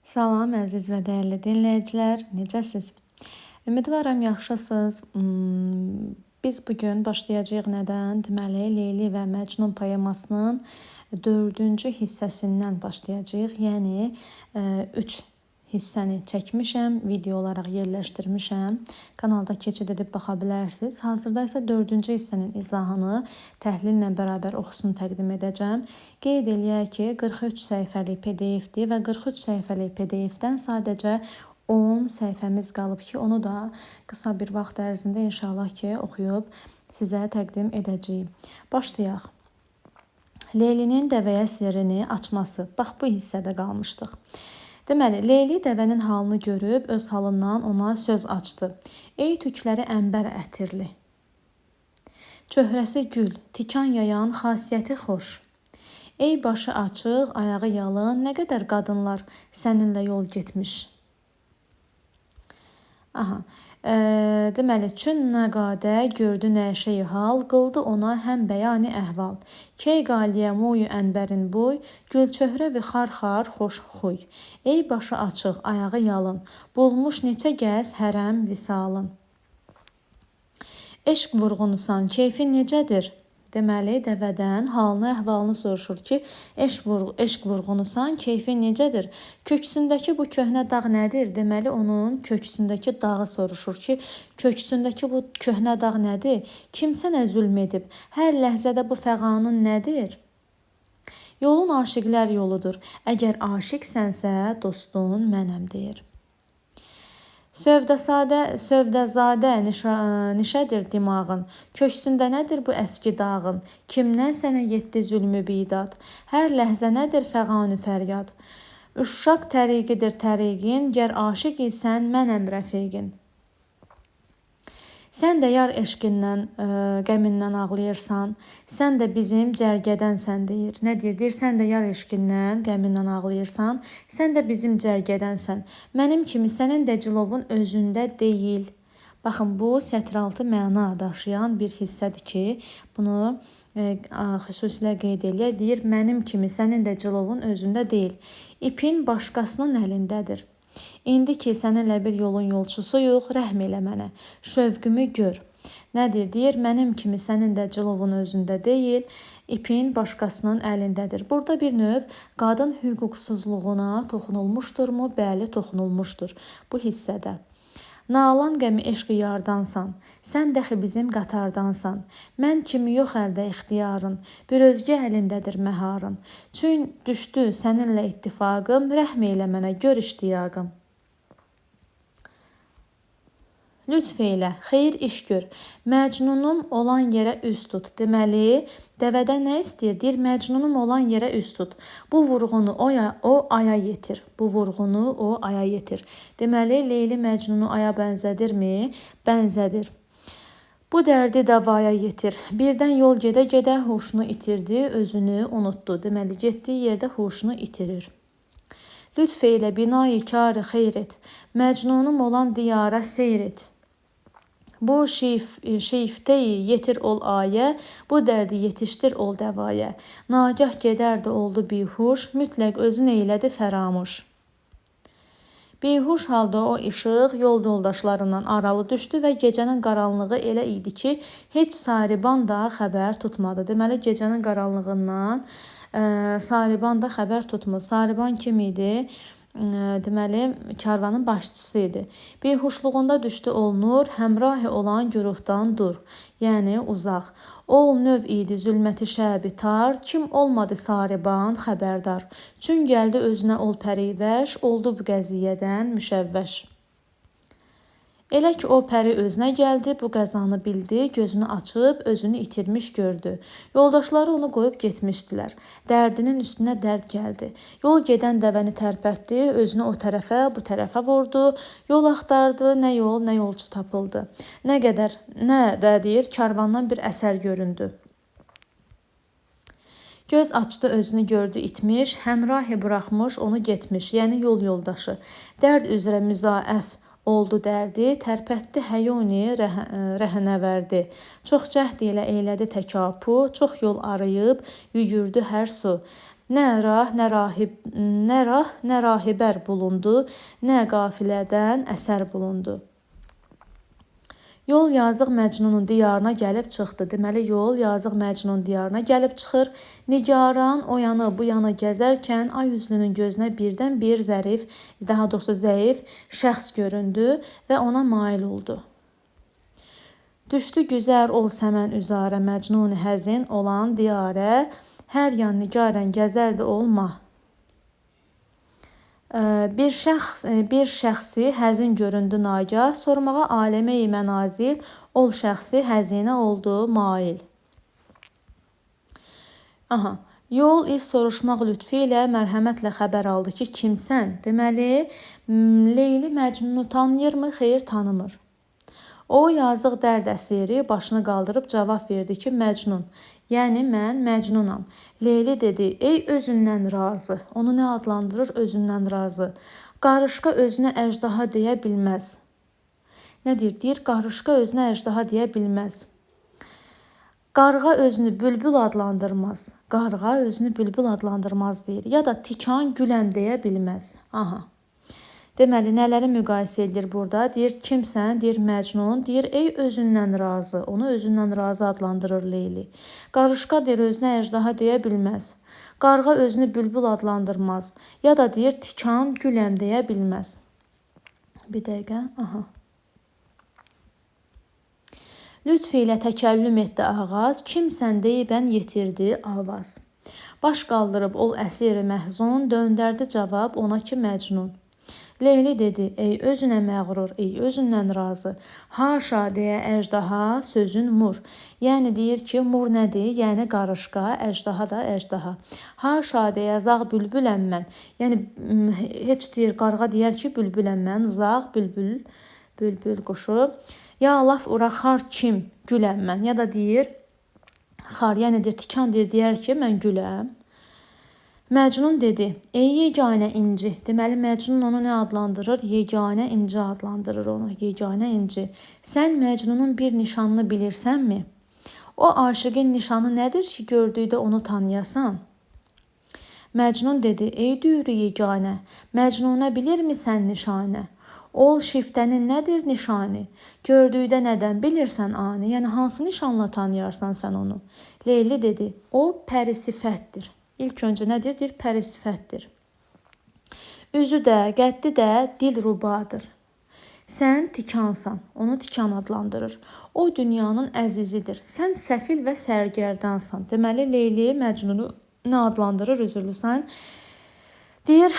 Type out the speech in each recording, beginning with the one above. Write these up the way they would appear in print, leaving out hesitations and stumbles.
Salam əziz və dəyərli dinləyicilər, necəsiz? Ümidvaram yaxşısınız. Biz bu gün başlayacağıq nədən? Deməli, Leyli və Məcnun poemasının 4-cü hissəsindən başlayacağıq. Yəni 3 hissəni çəkmişəm, video olaraq yerləşdirmişəm. Kanalda keçid edib baxa bilərsiniz. Hazırda isə 4-cü hissənin izahını təhlillə bərabər oxusunu təqdim edəcəm. Qeyd eləyək ki, 43 səhifəlik PDF-dir və 43 səhifəlik PDF-dən sadəcə 10 səhifəmiz qalıb ki, onu da qısa bir vaxt ərzində inşallah ki, oxuyub sizə təqdim edəcəyik. Başlayaq. Leylinin dəvəyə sirrini açması. Bax bu hissədə qalmışdıq. Deməli, Leyli dəvənin halını görüb öz halından ona söz açdı. Ey tükləri ənbər ətirli, çöhrəsi gül, tikan yayan, xasiyyəti xoş. Ey başı açıq, ayağı yalın, nə qədər qadınlar səninlə yol getmiş. Aha. Deməli, çün nəqadə gördü nəşeyi hal, qıldı ona həm bəyani əhval. Key qaliyə muyu ənbərin buy, gülçöhrə və xar-xar xoş xuy. Ey başı açıq, ayağı yalın, bulmuş neçə gəz hərəm visalın. Eşq vurğunusan, keyfin necədir? Deməli, dəvədən halını, əhvalını soruşur ki, eşq vurğunusan, keyfin necədir? Köksündəki bu köhnə dağ nədir? Deməli, onun köksündəki dağı soruşur ki, köksündəki bu köhnə dağ nədir? Kim sənə zülm edib? Hər ləhzədə bu fəğanın nədir? Yolun aşiqlər yoludur. Əgər aşiqsənsə, dostun mənəm, deyir. Sövdəzadə nişədir dimağın? Köksündə nədir bu əski dağın? Kimdən sənə yetdi zülmü bidad? Hər ləhzə nədir fəğanü fəryad? Uşşaq təriqidir təriqin, gər aşiq isən, mənəm rəfiqin. Sən də yar eşqindən, qəmindən ağlayırsan. Sən də bizim cərgədənsən, deyir. Nə deyir? Deyir, sən də yar eşqindən, qəmindən ağlayırsan. Sən də bizim cərgədənsən. Mənim kimi sənin də cilovun özündə deyil. Baxın, bu sətraltı məna daşıyan bir hissədir ki, bunu xüsusilə qeyd eləyək. Deyir, mənim kimi sənin də cilovun özündə deyil. İpin başqasının əlindədir. İndi ki, səninlə bir yolun yolçusuyuq, rəhm elə mənə, şövqümü gör. Nədir? Deyir, mənim kimi sənin də cilovun özündə deyil, ipin başqasının əlindədir. Burada bir növ qadın hüquqsuzluğuna toxunulmuşdurmu? Bəli, toxunulmuşdur bu hissədə. Nalan qəmi eşqi yardansan, sən dəxi bizim qatardansan. Mən kimi yox əldə ixtiyarın, bir özgə əlindədir məharın. Çün düşdü səninlə ittifaqım, rəhm elə mənə, gör iştiyaqım. Lütf eylə, xeyir iş gör. Məcnunum olan yerə üz tut. Deməli, dəvədən nə istəyir? Deyir, Məcnunum olan yerə üz tut. Bu vurğunu o aya yetir. Bu vurğunu o aya yetir. Deməli, Leyli Məcnunu aya bənzədirmi? Bənzədir. Bu dərdi davaya yetir. Birdən yol gedə-gedə huşunu itirdi, özünü unutdu. Deməli, getdiyi yerdə huşunu itirir. Lütf eylə, binayı karı xeyr et. Məcnunum olan diyara seyr et. Bu şiftəyi yetir ol ayə, bu dərdi yetişdir ol dəvaya. Nagah gedərdi oldu bihuş, mütləq özün eylədi fəramuş. Bihuş halda o işıq yol yoldaşlarından aralı düşdü və gecənin qaranlığı elə idi ki, heç sariban da xəbər tutmadı. Deməli, gecənin qaranlığından sariban da xəbər tutmur. Sariban kim idi? Deməli, karvanın başçısı idi. Bihuşluğunda düşdü olunur, həmrah olan güruhdan dur. Yəni uzaq. Ol növ idi zülməti şəbi tar, kim olmadı sariban xəbərdar. Çün gəldi özünə ol pərivəş, oldu bu qəziyyədən müşəvvəş. Elə ki o pəri özünə gəldi, bu qəzanı bildi, gözünü açıb özünü itirmiş gördü. Yoldaşları onu qoyub getmişdilər. Dərdinin üstünə dərd gəldi. Yol gedən dəvəni tərpətdi, özünü o tərəfə, bu tərəfə vurdu. Yol axtardı, nə yol, nə yolçu tapıldı. Nə qədər, nə də deyir, karvandan bir əsər göründü. Göz açdı, özünü gördü itmiş, həmrahı buraxmış, onu getmiş, yəni yol yoldaşı. Dərd üzrə müzaəf Oldu dərdi, tərpətdi həyuni rəhənəvərdi. Çox cəhd ilə eylədi təkapu, çox yol arayıb yüyürdü hər su. Nə rah, nə rahib, nə rah, nə rahibər bulundu, nə qafilədən əsər bulundu. Yol yazıq Məcnunun diyarına gəlib çıxdı. Deməli, yol yazıq Məcnun diyarına gəlib çıxır. Nigaran o yanı bu yana gəzərkən ay üzlünün gözünə birdən bir zərif, daha doğrusu zəif şəxs göründü və ona mail oldu. Düşdü güzər ol səmən üzarə, Məcnun həzin olan diyarə, hər yan nigarən gəzərdi olma. Bir şəxsi həzin göründü nagah, sormağa aləmə-i mənazil, ol şəxsi həzinə oldu mail. Aha. Yol iz soruşmaq lütfü ilə mərhəmətlə xəbər aldı ki, kimsən? Deməli, Leyli Məcnunu tanıyırmı? Xeyr, tanımır. O yazıq dərd əsiri başını qaldırıb cavab verdi ki, Məcnun. Yəni mən Məcnunam. Leyli dedi: "Ey özündən razı." Onu nə adlandırır? Özündən razı. Qarışqa özünə əjdaha deyə bilməz. Nə deyir? Deyir, qarışqa özünə əjdaha deyə bilməz. Qarğa özünü bülbül adlandırmaz. Qarğa özünü bülbül adlandırmaz deyir. Ya da tikan güləm deyə bilməz. Aha. Deməli, nələri müqayisə edir burada? Deyir, kimsən? Deyir, Məcnun. Deyir, ey özündən razı. Onu özündən razı adlandırır Leyli. Qarışqa deyir, özünə əjdaha deyə bilməz. Qarğa özünü bülbül adlandırmaz. Ya da deyir, tikan güləm deyə bilməz. Bir dəqiqə. Aha. Lütf ilə təkəllüm etdi ağaz. Kimsən deyibən yetirdi avaz. Baş qaldırıb ol əsiri məhzun, döndərdi cavab ona ki, Məcnun. Leyli dedi: "Ey özünə məğrur, ey özündən razı. Haşa deyə əjdaha sözün mur." Yəni deyir ki, mur nədir? Yəni qarışqa, əjdaha da əjdaha. Haşa deyə zağ bülbüləm mən. Yəni heç deyir qarğa deyər ki, bülbüləm mən, zağ bülbül, bülbül quşu. Ya laf ura xar kim güləm mən. Ya da deyir xar, yəni deyir tikan deyir, deyər ki, mən güləm. Məcnun dedi: "Ey yeganə inci." Deməli, Məcnun onu nə adlandırır? Yeganə inci adlandırır onu. Yeganə inci. Sən Məcnunun bir nişanını bilirsənmi? O aşiqin nişanı nədir ki, gördükdə onu tanıyasan? Məcnun dedi: "Ey dürü yeganə, Məcnunə bilirmi sən nişanə? Ol şiftənin nədir nişani? Gördükdə nədən bilirsən ani? Yəni hansı nişanla tanıyarsan sən onu?" Leyli dedi: "O pəri sifətdir." İlk öncə nədir? Deyir, pəri sifətdir. Üzü də, qəddi də dilrubadır. Sən tikansan. Onu tikan adlandırır. O dünyanın əzizidir. Sən səfil və sərgərdansan. Deməli, Leyli Məcnunu nə adlandırır? Üzrlü sən. Deyir,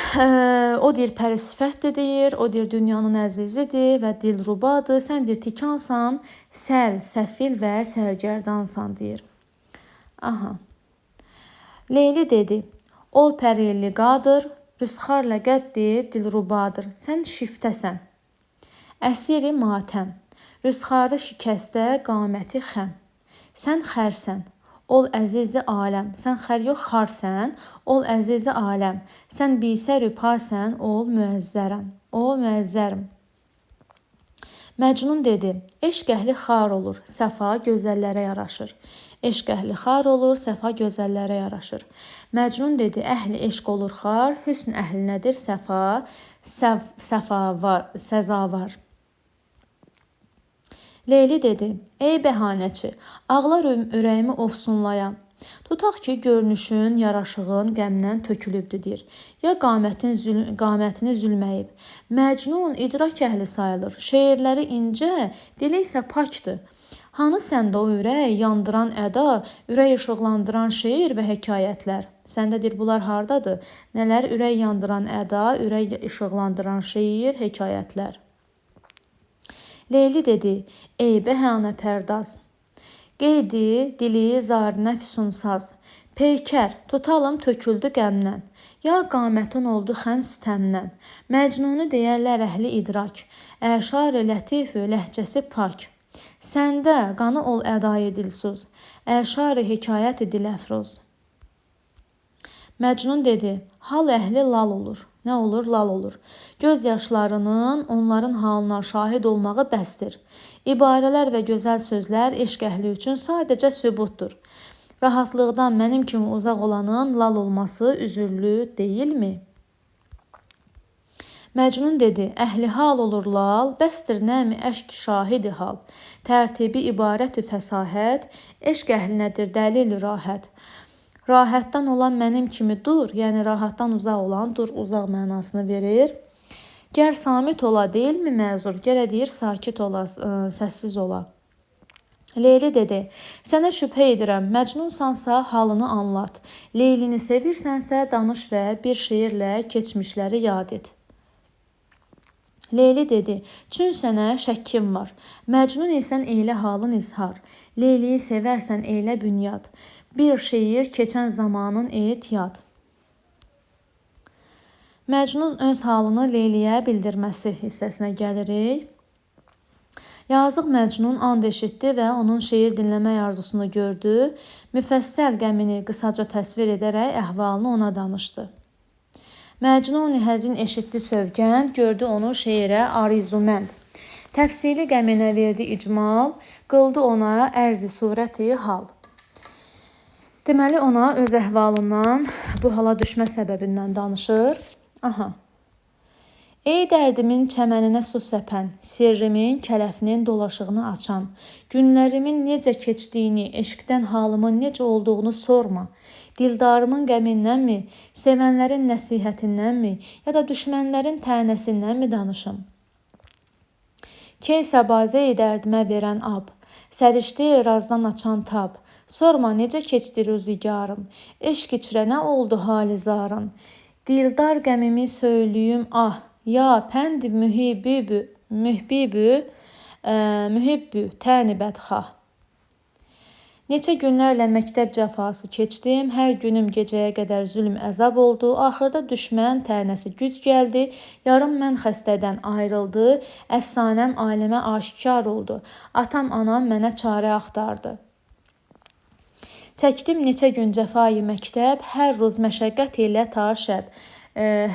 o deyir pəri sifətdir deyir, o deyir dünyanın əzizidir və dilrubadır. Sən deyir tikansan, səl, səfil və sərgərdansan deyir. Aha. Leyli dedi: "Ol pəri liqadır, rüsxarla qəddi dilrubadır. Sən şiftəsən. Əsiri matəm, rüsxarı şikəstə, qaməti xəm. Sən xərsən. Ol əzizi aləm. Sən xər yox, xarsən. Ol əzizi aləm. Sən bisər pasən, ol müəzzərəm. O müəzzərim." Məcnun dedi: "Eşq əhli xar olur, səfa gözəllərə yaraşır. Eşq əhli xar olur, səfa gözəllərə yaraşır." Məcnun dedi: "Əhli eşq olur xar, hüsn əhlinədir səfa, səfa var, səzavar." Leyli dedi: "Ey bəhanəçi, ağlar ürəyimi ofsunlayan. Tutaq ki, görünüşün, yaraşığın qəmdən tökülübdür deyir. Ya qamətini zülməyib. Məcnun idrak əhli sayılır. Şeirləri incə, dili isə pakdır. Hanı səndə o ürək yandıran əda, ürək işıqlandıran şeir və hekayətlər? Səndə deyir bunlar hardadır? Nələr? Ürək yandıran əda, ürək işıqlandıran şeir, hekayətlər." Leyli dedi: "Ey bəhanə pərdaz, qeydi dili zarinə füsunsaz, peykər tutalım töküldü qəmdən, ya qamətin oldu xəm sitəmdən. Məcnunu deyərlər əhli idrak, əşar-ı lətifü ləhcəsi pak. Səndə qanı ol ədayı dilsuz, əşar-ı hekayət-i diləfruz." Məcnun dedi: "Hal əhli lal olur." Nə olur? Lal olur. Göz yaşlarının onların halına şahid olmağı bəsdir. İbarələr və gözəl sözlər eşq əhli üçün sadəcə sübutdur. Rahatlıqdan mənim kimi uzaq olanın lal olması üzürlü deyilmi? Məcnun dedi, əhli hal olur lal, bəsdir nəmi eşq şahidi hal. Tərtibi ibarətü fəsahət, eşq əhlinədir dəlil rahət. Rahətdən olan mənim kimi dur, yəni rahatdan uzaq olan dur, uzaq mənasını verir. Gər samit ola deyilmi məzur? Gərə deyir sakit ola, səssiz ola. Leyli dedi, sənə şübhə edirəm, Məcnunsansa halını anlat. Leylini sevirsənsə danış və bir şeirlə keçmişləri yad et. Leyli dedi, çün sənə şəkkim var. Məcnun isən eylə halın izhar. Leyliyi sevərsən eylə bünyad. Bir şeir keçən zamanın et yad. Məcnun öz halını Leyliyə bildirməsi hissəsinə gəlirik. Yazıq Məcnun and eşitdi və onun şeir dinləmək arzusunu gördü. Müfəssəl qəmini qısaca təsvir edərək əhvalını ona danışdı. Məcnun həzin eşitdi sövgənd, gördü onu şeirə arizumənd. Təfsili qəminə verdi icmal, qıldı ona ərzi surəti hal. Deməli ona öz əhvalından, bu hala düşmə səbəbindən danışır. Aha. Ey dərdimin çəməninə su səpən, sirrimin kələfinin dolaşığını açan, günlərimin necə keçdiyini, eşqdən halımın necə olduğunu sorma. Dildarımın qəmindənmi, sevənlərin nəsihətindənmi, ya da düşmənlərin tənəsindənmi danışım? Key səbazey dərdimə verən ab, sərişti razdan açan tab, sorma necə keçdi ruzigarım, eşq içrə nə oldu hali zarın, dildar qəmimi söylüyüm ah, ya pənd mühibbü, mühibbü təni bədxah. Neçə günlərlə məktəb cəfası keçdim, hər günüm gecəyə qədər zülm əzab oldu. Axırda düşmən tənəsi güc gəldi, yarım mən xəstədən ayrıldı, əfsanəm aləmə aşikar oldu. Atam, anam mənə çarə axtardı. Çəkdim neçə gün cəfayı məktəb, hər ruz məşəqqət ilə ta şəb.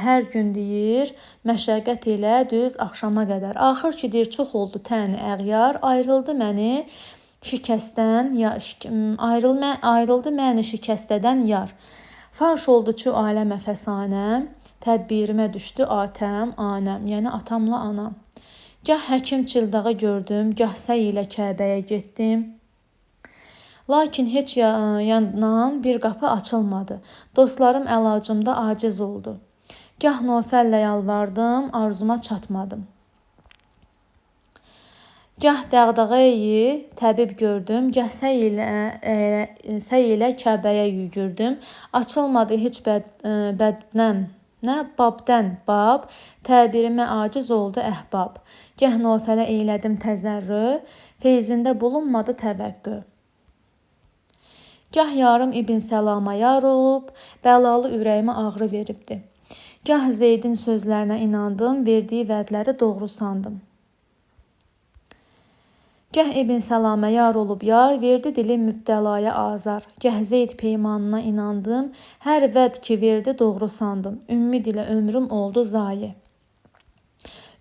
Hər gün deyir, məşəqqət ilə düz axşama qədər. Axır ki, deyir, çox oldu təni əğyar, ayrıldı məni şikəstən, ya, ayrıldı məni şikəstədən yar. Faş oldu çü aləmə fəsanəm, tədbirimə düşdü atəm, anəm, yəni atamla anam. Gah həkim çildağı gördüm, gah səy ilə Kəbəyə getdim. Lakin heç yandan bir qapı açılmadı. Dostlarım əlacımda aciz oldu. Gah Nofəllə yalvardım, arzuma çatmadım. Gah dəğdəğəyi təbib gördüm, gah səy ilə Kəbəyə yüyürdüm. Açılmadı heç bədnəm, nə babdən bab, təbirimə aciz oldu əhbab. Gah Nofələ eylədim təzərrü, feyzində bulunmadı təvəqqü. Gah yarım İbn Səlama yar olub, bəlalı ürəyimə ağrı veribdi. Gah Zeydin sözlərinə inandım, verdiyi vədləri doğru sandım. Gah İbn Səlamə yar olub yar, verdi dili mübtəlaya azar. Gah Zeyd peymanına inandım, hər vəd ki verdi doğru sandım. Ümmid ilə ömrüm oldu zayi.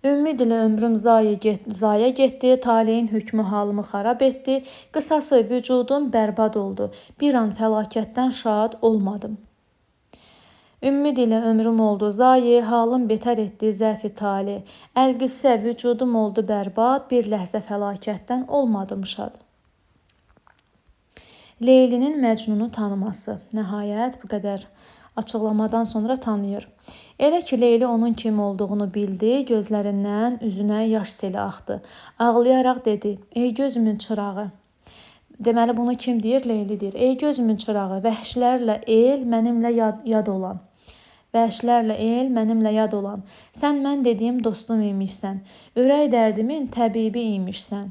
Ümmid ilə ömrüm zayə getdi, taleyin hökmü halımı xarab etdi. Qısası vücudum bərbad oldu. Bir an fəlakətdən şad olmadım. Ümmid ilə ömrüm oldu zayi, halım betər etdi zəfi tali. Əlqissə vücudum oldu bərbad, bir ləhzə fəlakətdən olmadım şad. Leylinin Məcnunu tanıması. Nəhayət bu qədər açıqlamadan sonra tanıyır. Elə ki Leyli onun kim olduğunu bildi, gözlərindən üzünə yaş seli axdı. Ağlayaraq dedi: "Ey gözümün çırağı." Deməli bunu kim deyir? Leyli deyir. Ey gözümün çırağı, vəhşilərlə el mənimlə yad olan. Vəhşilərlə el mənimlə yad olan. Sən mən dediyim dostum imişsən. Ürək dərdimin təbibi imişsən.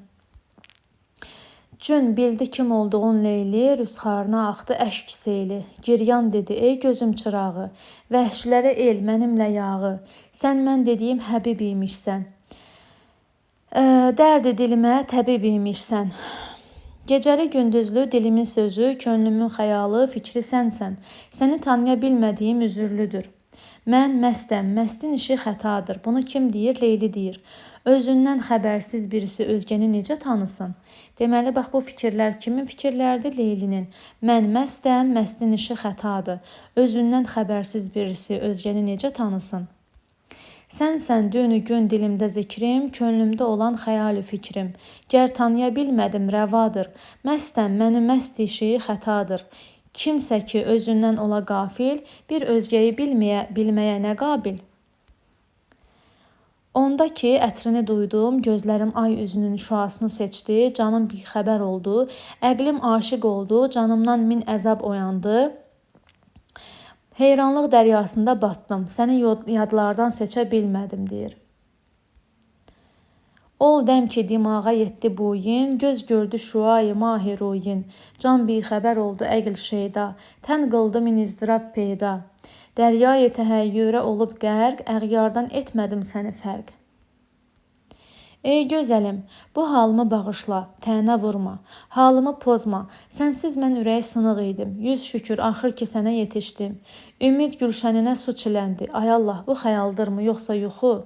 Cün bildi kim olduğun Leyli, rüzxarına axdı əşk seyli. Giryan dedi: "Ey gözüm çırağı, vəhşilərə el mənimlə yağı. Sən mən dediyim həbib imişsən. Dərdi dilimə təbib imişsən. Gecəli gündüzlü dilimin sözü, könlümün xəyalı, fikri sənsən. Səni tanıya bilmədiyim üzürlüdür. Mən məstəm, məstin işi xətadır. Bunu kim deyir? Leyli deyir. Özündən xəbərsiz birisi özgəni necə tanısın? Deməli, bax bu fikirlər kimin fikirləridir? Leylinin. Mən məstəm, məstin işi xətadır. Özündən xəbərsiz birisi özgəni necə tanısın? Sənsən dünü gün dilimdə zikrim, könlümdə olan xəyal-ü fikrim. Gər tanıya bilmədim rəvadır. Məstəm, məni məst işi xətadır. Kimsə ki özündən ola qafil, bir özgəyi bilməyə nə qabil? Onda ki ətrini duydum, gözlərim ay üzünün şüasını seçdi, canım bixəbər oldu, əqlim aşiq oldu, canımdan min əzab oyandı. Heyranlıq dəryasında batdım, səni yadlardan seçə bilmədim, deyir. Ol dəm ki dimağa yetdi buyin, göz gördü şüayı mahi ruyin. Can bixəbər oldu əql şeyda, tən qıldı min izdırab peyda. Dəryayı təhəyyürə olub qərq, əğyardan etmədim səni fərq. Ey gözəlim, bu halımı bağışla, tənə vurma, halımı pozma. Sənsiz mən ürəyi sınıq idim. Yüz şükür axır ki sənə yetişdim. Ümid gülşəninə su çiləndi. Ay Allah, bu xəyaldırmı, yoxsa yuxu?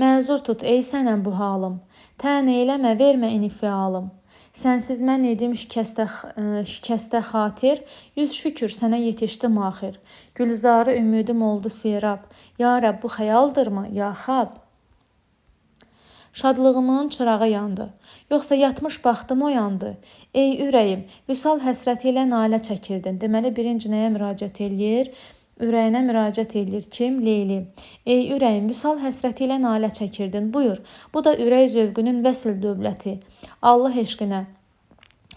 Məzur tut ey sənəm bu halım. Tən eyləmə, vermə infialım. Sənsiz mən idim şikəstə xatir. Yüz şükür sənə yetişdim axir. Gülzarı ümidim oldu sirab. Ya Rəbb, bu xəyaldırmı, ya xab? Şadlığımın çırağı yandı. Yoxsa yatmış baxtım oyandı. Ey ürəyim, vüsal həsrəti ilə nalə çəkirdin. Deməli, birinci nəyə müraciət eləyir? Ürəyinə müraciət eləyir. Kim? Leyli. Ey ürəyim, vüsal həsrəti ilə nalə çəkirdin. Buyur, bu da ürək zövqünün vəsil dövləti. Allah eşqinə.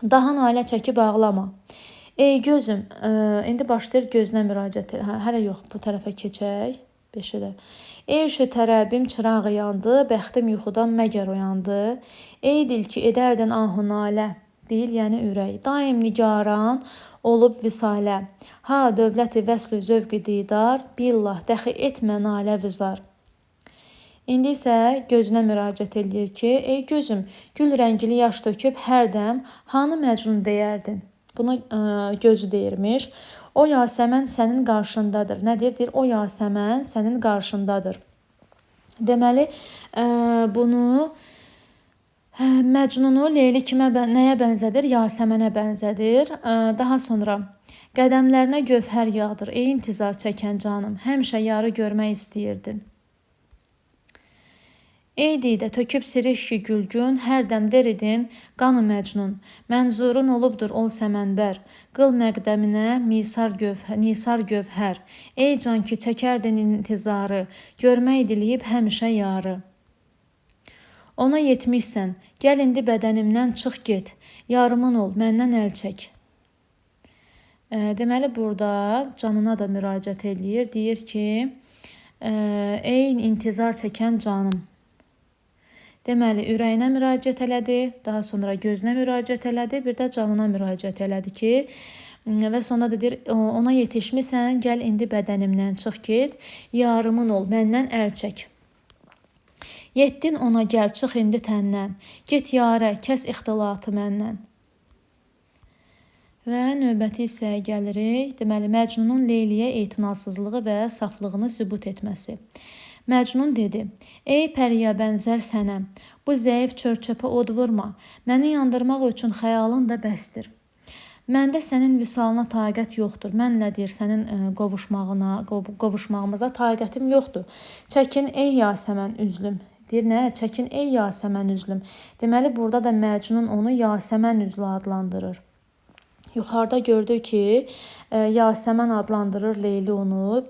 Daha nalə çəkib ağlama. Ey gözüm, indi başlayır gözünə müraciət eləyir. Hələ yox, bu tərəfə keçək. 5-ə də. Ey şu tərəbim çırağı yandı, bəxtim yuxudan məgər oyandı. Ey dil ki edərdin ahu nalə. Dil, yəni ürək. Daim nigaran olub visalə. Ha, dövləti vəslü zövqü didar, billah, dəxi etmə nalə vüzar. İndi isə gözünə müraciət eləyir ki, ey gözüm, gül rəngli yaş töküb hər dəm hanı Məcnun deyərdin? Bunu gözü deyirmiş. O Yasəmən sənin qarşındadır. Nə deyir? Deyir, o Yasəmən sənin qarşındadır. Deməli, bunu Məcnunu Leyli kimə, nəyə bənzədir? Yasəmənə bənzədir. Daha sonra qədəmlərinə gövhər yağdır. Ey intizar çəkən canım, həmişə yarı görmək istəyirdin. Ey didə töküb sirişki gülgün, hər dəm deridin qanı Məcnun. Mənzurun olubdur ol səmənbər, qıl məqdəminə nisar gövhər. Ey can ki çəkərdin intizarı, görmək diləyib həmişə yarı. Ona yetmişsən, gəl indi bədənimdən çıx get, yarımın ol, məndən əl çək. Deməli, burada canına da müraciət eləyir. Deyir ki, ey intizar çəkən canım. Deməli, ürəyinə müraciət elədi, daha sonra gözünə müraciət elədi, bir də canına müraciət elədi ki, və sonra da deyir, ona yetişmisən, gəl indi bədənimdən çıx get, yarımın ol, məndən əl çək. Yetdin ona, gəl, çıx indi təndən, get yarə, kəs ixtilatı məndən. Və növbəti hissəyə gəlirik. Deməli, Məcnunun Leyliyə etinasızlığı və saflığını sübut etməsi. Məcnun dedi, ey pəriyə bənzər sənəm, bu zəif çör-çöpə od vurma, məni yandırmaq üçün xəyalın da bəsdir. Məndə sənin vüsalına taqət yoxdur, mənlə deyir, sənin qovuşmağımıza taqətim yoxdur. Çəkin ey Yasəmən üzlüm. Deyir, nə? Çəkin ey Yasəmən üzlüm. Deməli, burada da Məcnun onu Yasəmən üzlü adlandırır. Yuxarıda gördük ki, Yasəmən adlandırır Leyli onu.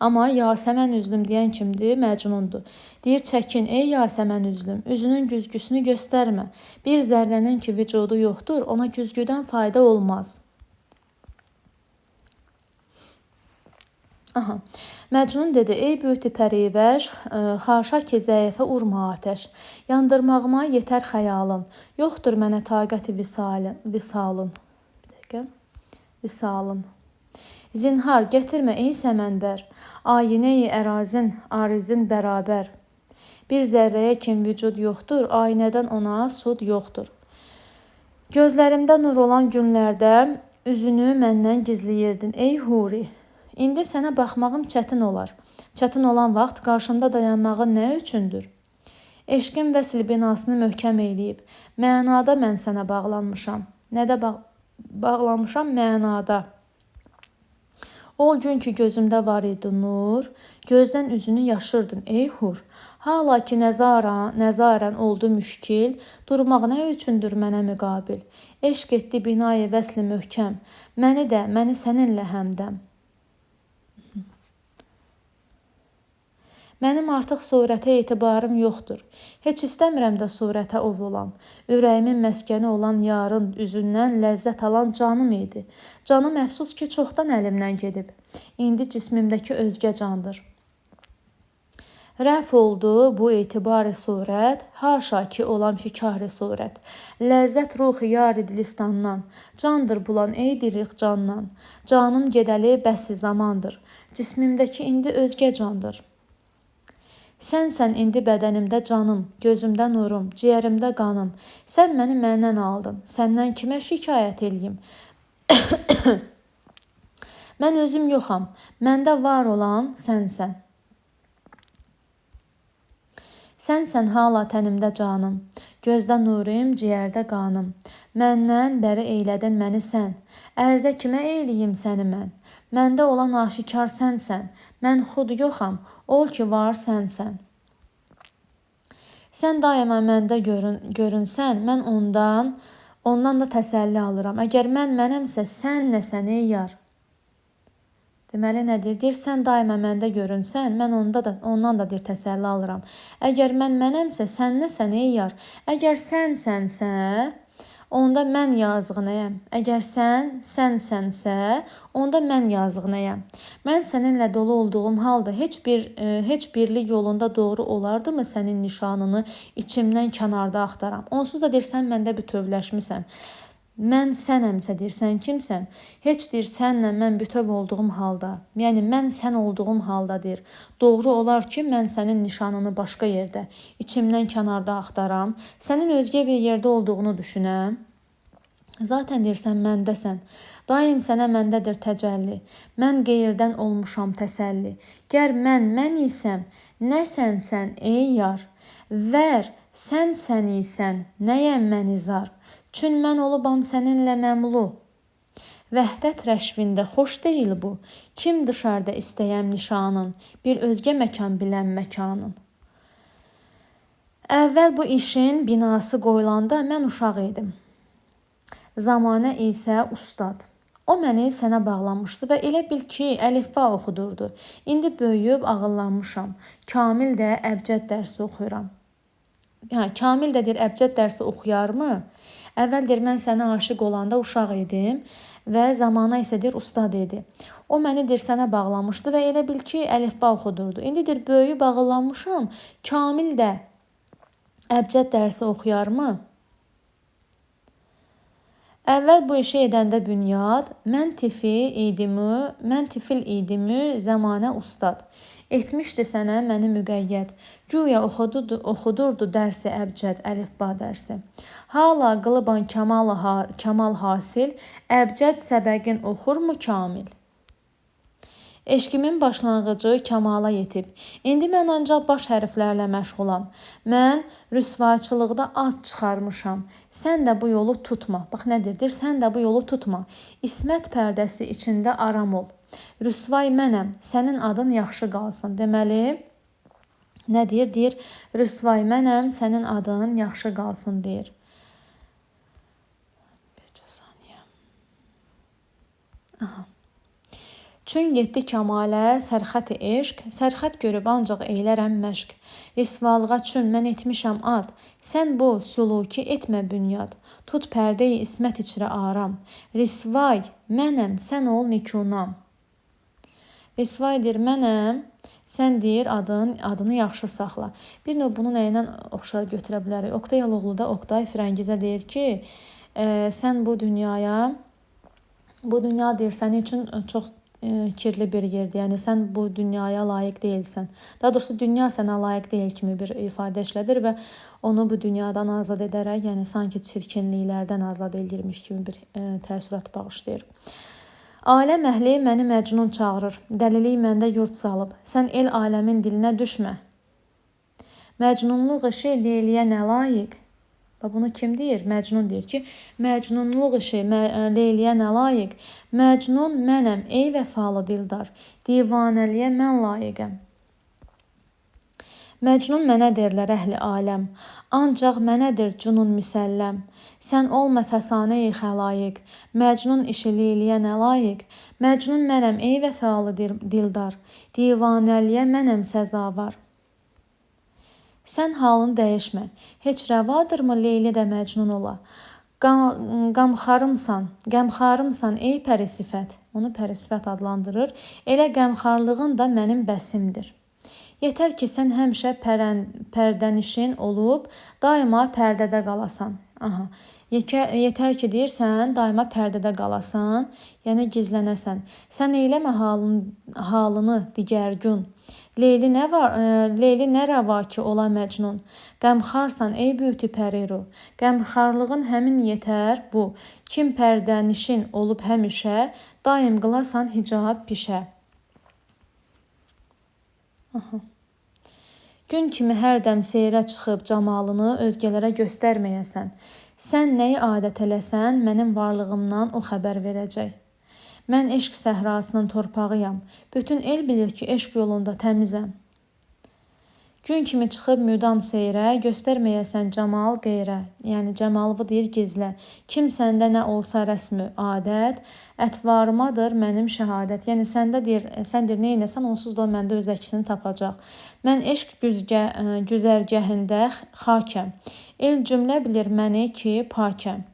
Amma Yasəmən üzlüm deyən kimdir? Məcnundur. Deyir, çəkin ey Yasəmən üzlüm, üzünün güzgüsünü göstərmə. Bir zərrənin ki vücudu yoxdur, ona güzgüdən fayda olmaz. Aha. Məcnun dedi, ey böyütü pərivəş, xaşa ki zəifə urma atəş. Yandırmağıma yetər xəyalın, yoxdur mənə taqəti visalın. Bir dəqiqə. Visalın. Zinhar gətirmə ey səmənbər, ayinəyi ərazin, arizin bərabər. Bir zərrəyə kim vücud yoxdur, ayinədən ona sud yoxdur. Gözlərimdə nur olan günlərdə üzünü məndən gizləyirdin, ey huri. İndi sənə baxmağım çətin olar. Çətin olan vaxt qarşımda dayanmağın nə üçündür? Eşqin vəsl binasını möhkəm eyləyib. Mənada mən sənə bağlanmışam. Nədə bağlanmışam? Mənada. Ol gün ki gözümdə var idi nur, gözdən üzünü yaşırdın ey hur. Hala ki nəzarən oldu müşkil, durmaq nə üçündür mənə müqabil? Eşq etdi binayı vəsli möhkəm, məni də, məni səninlə həmdəm. Mənim artıq surətə etibarım yoxdur. Heç istəmirəm də surətə ov olam. Ürəyimin məskəni olan yarın üzündən ləzzət alan canım idi. Canım əfsus ki, çoxdan əlimdən gedib. İndi cismimdəki özgə candır. Rəf oldu bu etibar-ı surət, haşa ki olam ki kar-ı surət. Ləzzət ruhi yar-ı dilistandan, candır bulan ey diriq candan. Canım gedəli bəsi zamandır, cismimdəki indi özgə candır. Sənsən indi bədənimdə canım, gözümdə nurum, ciyərimdə qanım. Sən məni məndən aldın, səndən kimə şikayət eləyim? Mən özüm yoxam, məndə var olan sənsən. Sənsən hala tənimdə canım, gözdə nurim, ciyərdə qanım. Məndən bəri eylədin məni sən, ərzə kimə eyləyim səni mən? Məndə olan aşikar sənsən, mən xud yoxam, ol ki var sənsən. Sən daima məndə görünsən, mən ondan da təsəlli alıram. Əgər mən mənəmsə, sən nəsən ey yar? Deməli, nə deyir? Deyir, sən daima məndə görünsən, mən ondan da deyir, təsəlli alıram. Əgər mən mənəmsə, sən nəsən ey yar? Əgər sən sənsə, onda mən yazıq nəyəm? Əgər sən sənsənsə, onda mən yazıq nəyəm? Mən səninlə dolu olduğum halda heç birlik yolunda doğru olardımı sənin nişanını içimdən kənarda axtaram? Onsuz da deyir, sən məndə bütövləşmisən. Mən sənəmsə, deyir, sən kimsən? Heç deyir, sənlə mən bütöv olduğum halda, yəni mən sən olduğum halda deyir, doğru olar ki, mən sənin nişanını başqa yerdə, içimdən kənarda axtaram, sənin özgə bir yerdə olduğunu düşünəm. Zaten deyir, sən məndəsən, daim sənə məndədir təcəlli, mən qeyirdən olmuşam təsəlli. Gər mən mən isəm, nə sənsən ey yar, vər sən sən isən, nəyəm mən izar? Çün mən olubam səninlə məmlu. Vəhdət rəşvində xoş deyil bu. Kim dışarıda istəyəm nişanın, bir özgə məkan bilən məkanın. Əvvəl bu işin binası qoyulanda mən uşaq idim. Zamanə isə ustad. O məni sənə bağlamışdı və elə bil ki, əlifba oxudurdu. İndi böyüyüb ağıllanmışam. Kamil də əbcəd dərsi oxuyuram. Hə, Kamil də deyir, əbcəd dərsi oxuyarmı? Əvvəl deyir, mən sənə aşiq olanda uşaq idim və zamana isə deyir, ustad idi. O məni deyir, sənə bağlamışdı və elə bil ki, əlifba oxudurdu. İndi deyir, böyüyüb ağıllanmışam. Kamil də əbcəd dərsi oxuyarmı? Əvvəl bu işi edəndə bünyad, mən tifil idimi, zəmanə ustad. Etmişdi sənə məni müqəyyəd. Güya oxudurdu dərsi əbcəd, əlifba dərsi. Hala qılıban kamal hasil, əbcəd səbəqin oxurmu kamil? Eşqimin başlanğıcı kamala yetib. İndi mən ancaq baş hərflərlə məşğulam. Mən rüsvayçılıqda ad çıxarmışam. Sən də bu yolu tutma. Bax, nədir? Deyir, sən də bu yolu tutma. İsmət pərdəsi içində aram ol. Rüsvay mənəm, sənin adın yaxşı qalsın. Deməli, nə deyir? Deyir, rüsvay mənəm, sənin adın yaxşı qalsın, deyir. Bircə saniyə. Aha. Çün getdi kəmalə sərxət-i eşq, sərxət görüb ancaq eylərəm məşq. Risvalığa çün mən etmişəm ad, sən bu suluki etmə bünyad. Tut pərdeyi ismət içrə aram, risvay mənəm, sən ol nikunam. Risvay deyir, mənəm, sən deyir, adını yaxşı saxla. Bir növ bunu nə ilə oxşar götürə bilərik? Oqtay Eloğlu da Oqtay Firəngizə deyir ki, sən bu dünyaya, bu dünya deyir, sənin üçün çox kirli bir yerdir. Yəni, sən bu dünyaya layiq deyilsən. Daha doğrusu, dünya sənə layiq deyil kimi bir ifadə işlədir və onu bu dünyadan azad edərək, yəni sanki çirkinliklərdən azad edilmiş kimi bir təəssürat bağışlayır. Aləm əhli məni Məcnun çağırır. Dəlilik məndə yurd salıb. Sən el aləmin dilinə düşmə. Məcnunluq işi Leyliyə nə layiq? Bax bunu kim deyir? Məcnun deyir ki, məcnunluq işi Leyliyə nə layiq? Məcnun mənəm, ey vəfalı dildar. Divanəliyə mən layiqəm. Məcnun mənə derlər əhli aləm, ancaq mənədir cünun müsəlləm. Sən olma fəsanəyi xəlayiq, Məcnun işi Leyliyə nə layiq? Məcnun mənəm, ey vəfalı dildar, divanəliyə mənəm səzavar. Sən halını dəyişmə, heç rəvadırmı Leyli də Məcnun ola? Qəmxarımsan, qəmxarımsan ey pəri sifət. Onu pəri sifət adlandırır. Elə qəmxarlığın da mənim bəsimdir. Yetər ki, sən həmişə pərdənişin olub, daima pərdədə qalasan. Aha. Yetər ki, deyirsən, daima pərdədə qalasan, yəni gizlənəsən. Sən eyləmə halını digərgün. Leyli nə var? Leyli nə rəva ki ola Məcnun? Qəmxarsan ey böyütü pəriru. Qəmxarlığın həmin yetər bu. Kim pərdənişin olub həmişə, daim qılasan hicab pişə. Aha. Gün kimi hər dəm seyrə çıxıb camalını özgələrə göstərməyəsən. Sən nəyi adət eləsən, mənim varlığımdan o xəbər verəcək. Mən eşq səhrasının torpağıyam. Bütün el bilir ki, eşq yolunda təmizəm. Gün kimi çıxıb müdam seyrə, göstərməyəsən camal qeyrə. Yəni cəmalını deyir gizlə. Kim səndə nə olsa rəsmi adət, ətvarımadır mənim şəhadət. Yəni səndə deyir, sən deyir nə eləsən, onsuz da o məndə öz əksini tapacaq. Mən eşq güzərgahında xakəm. El cümlə bilir məni ki, pakəm.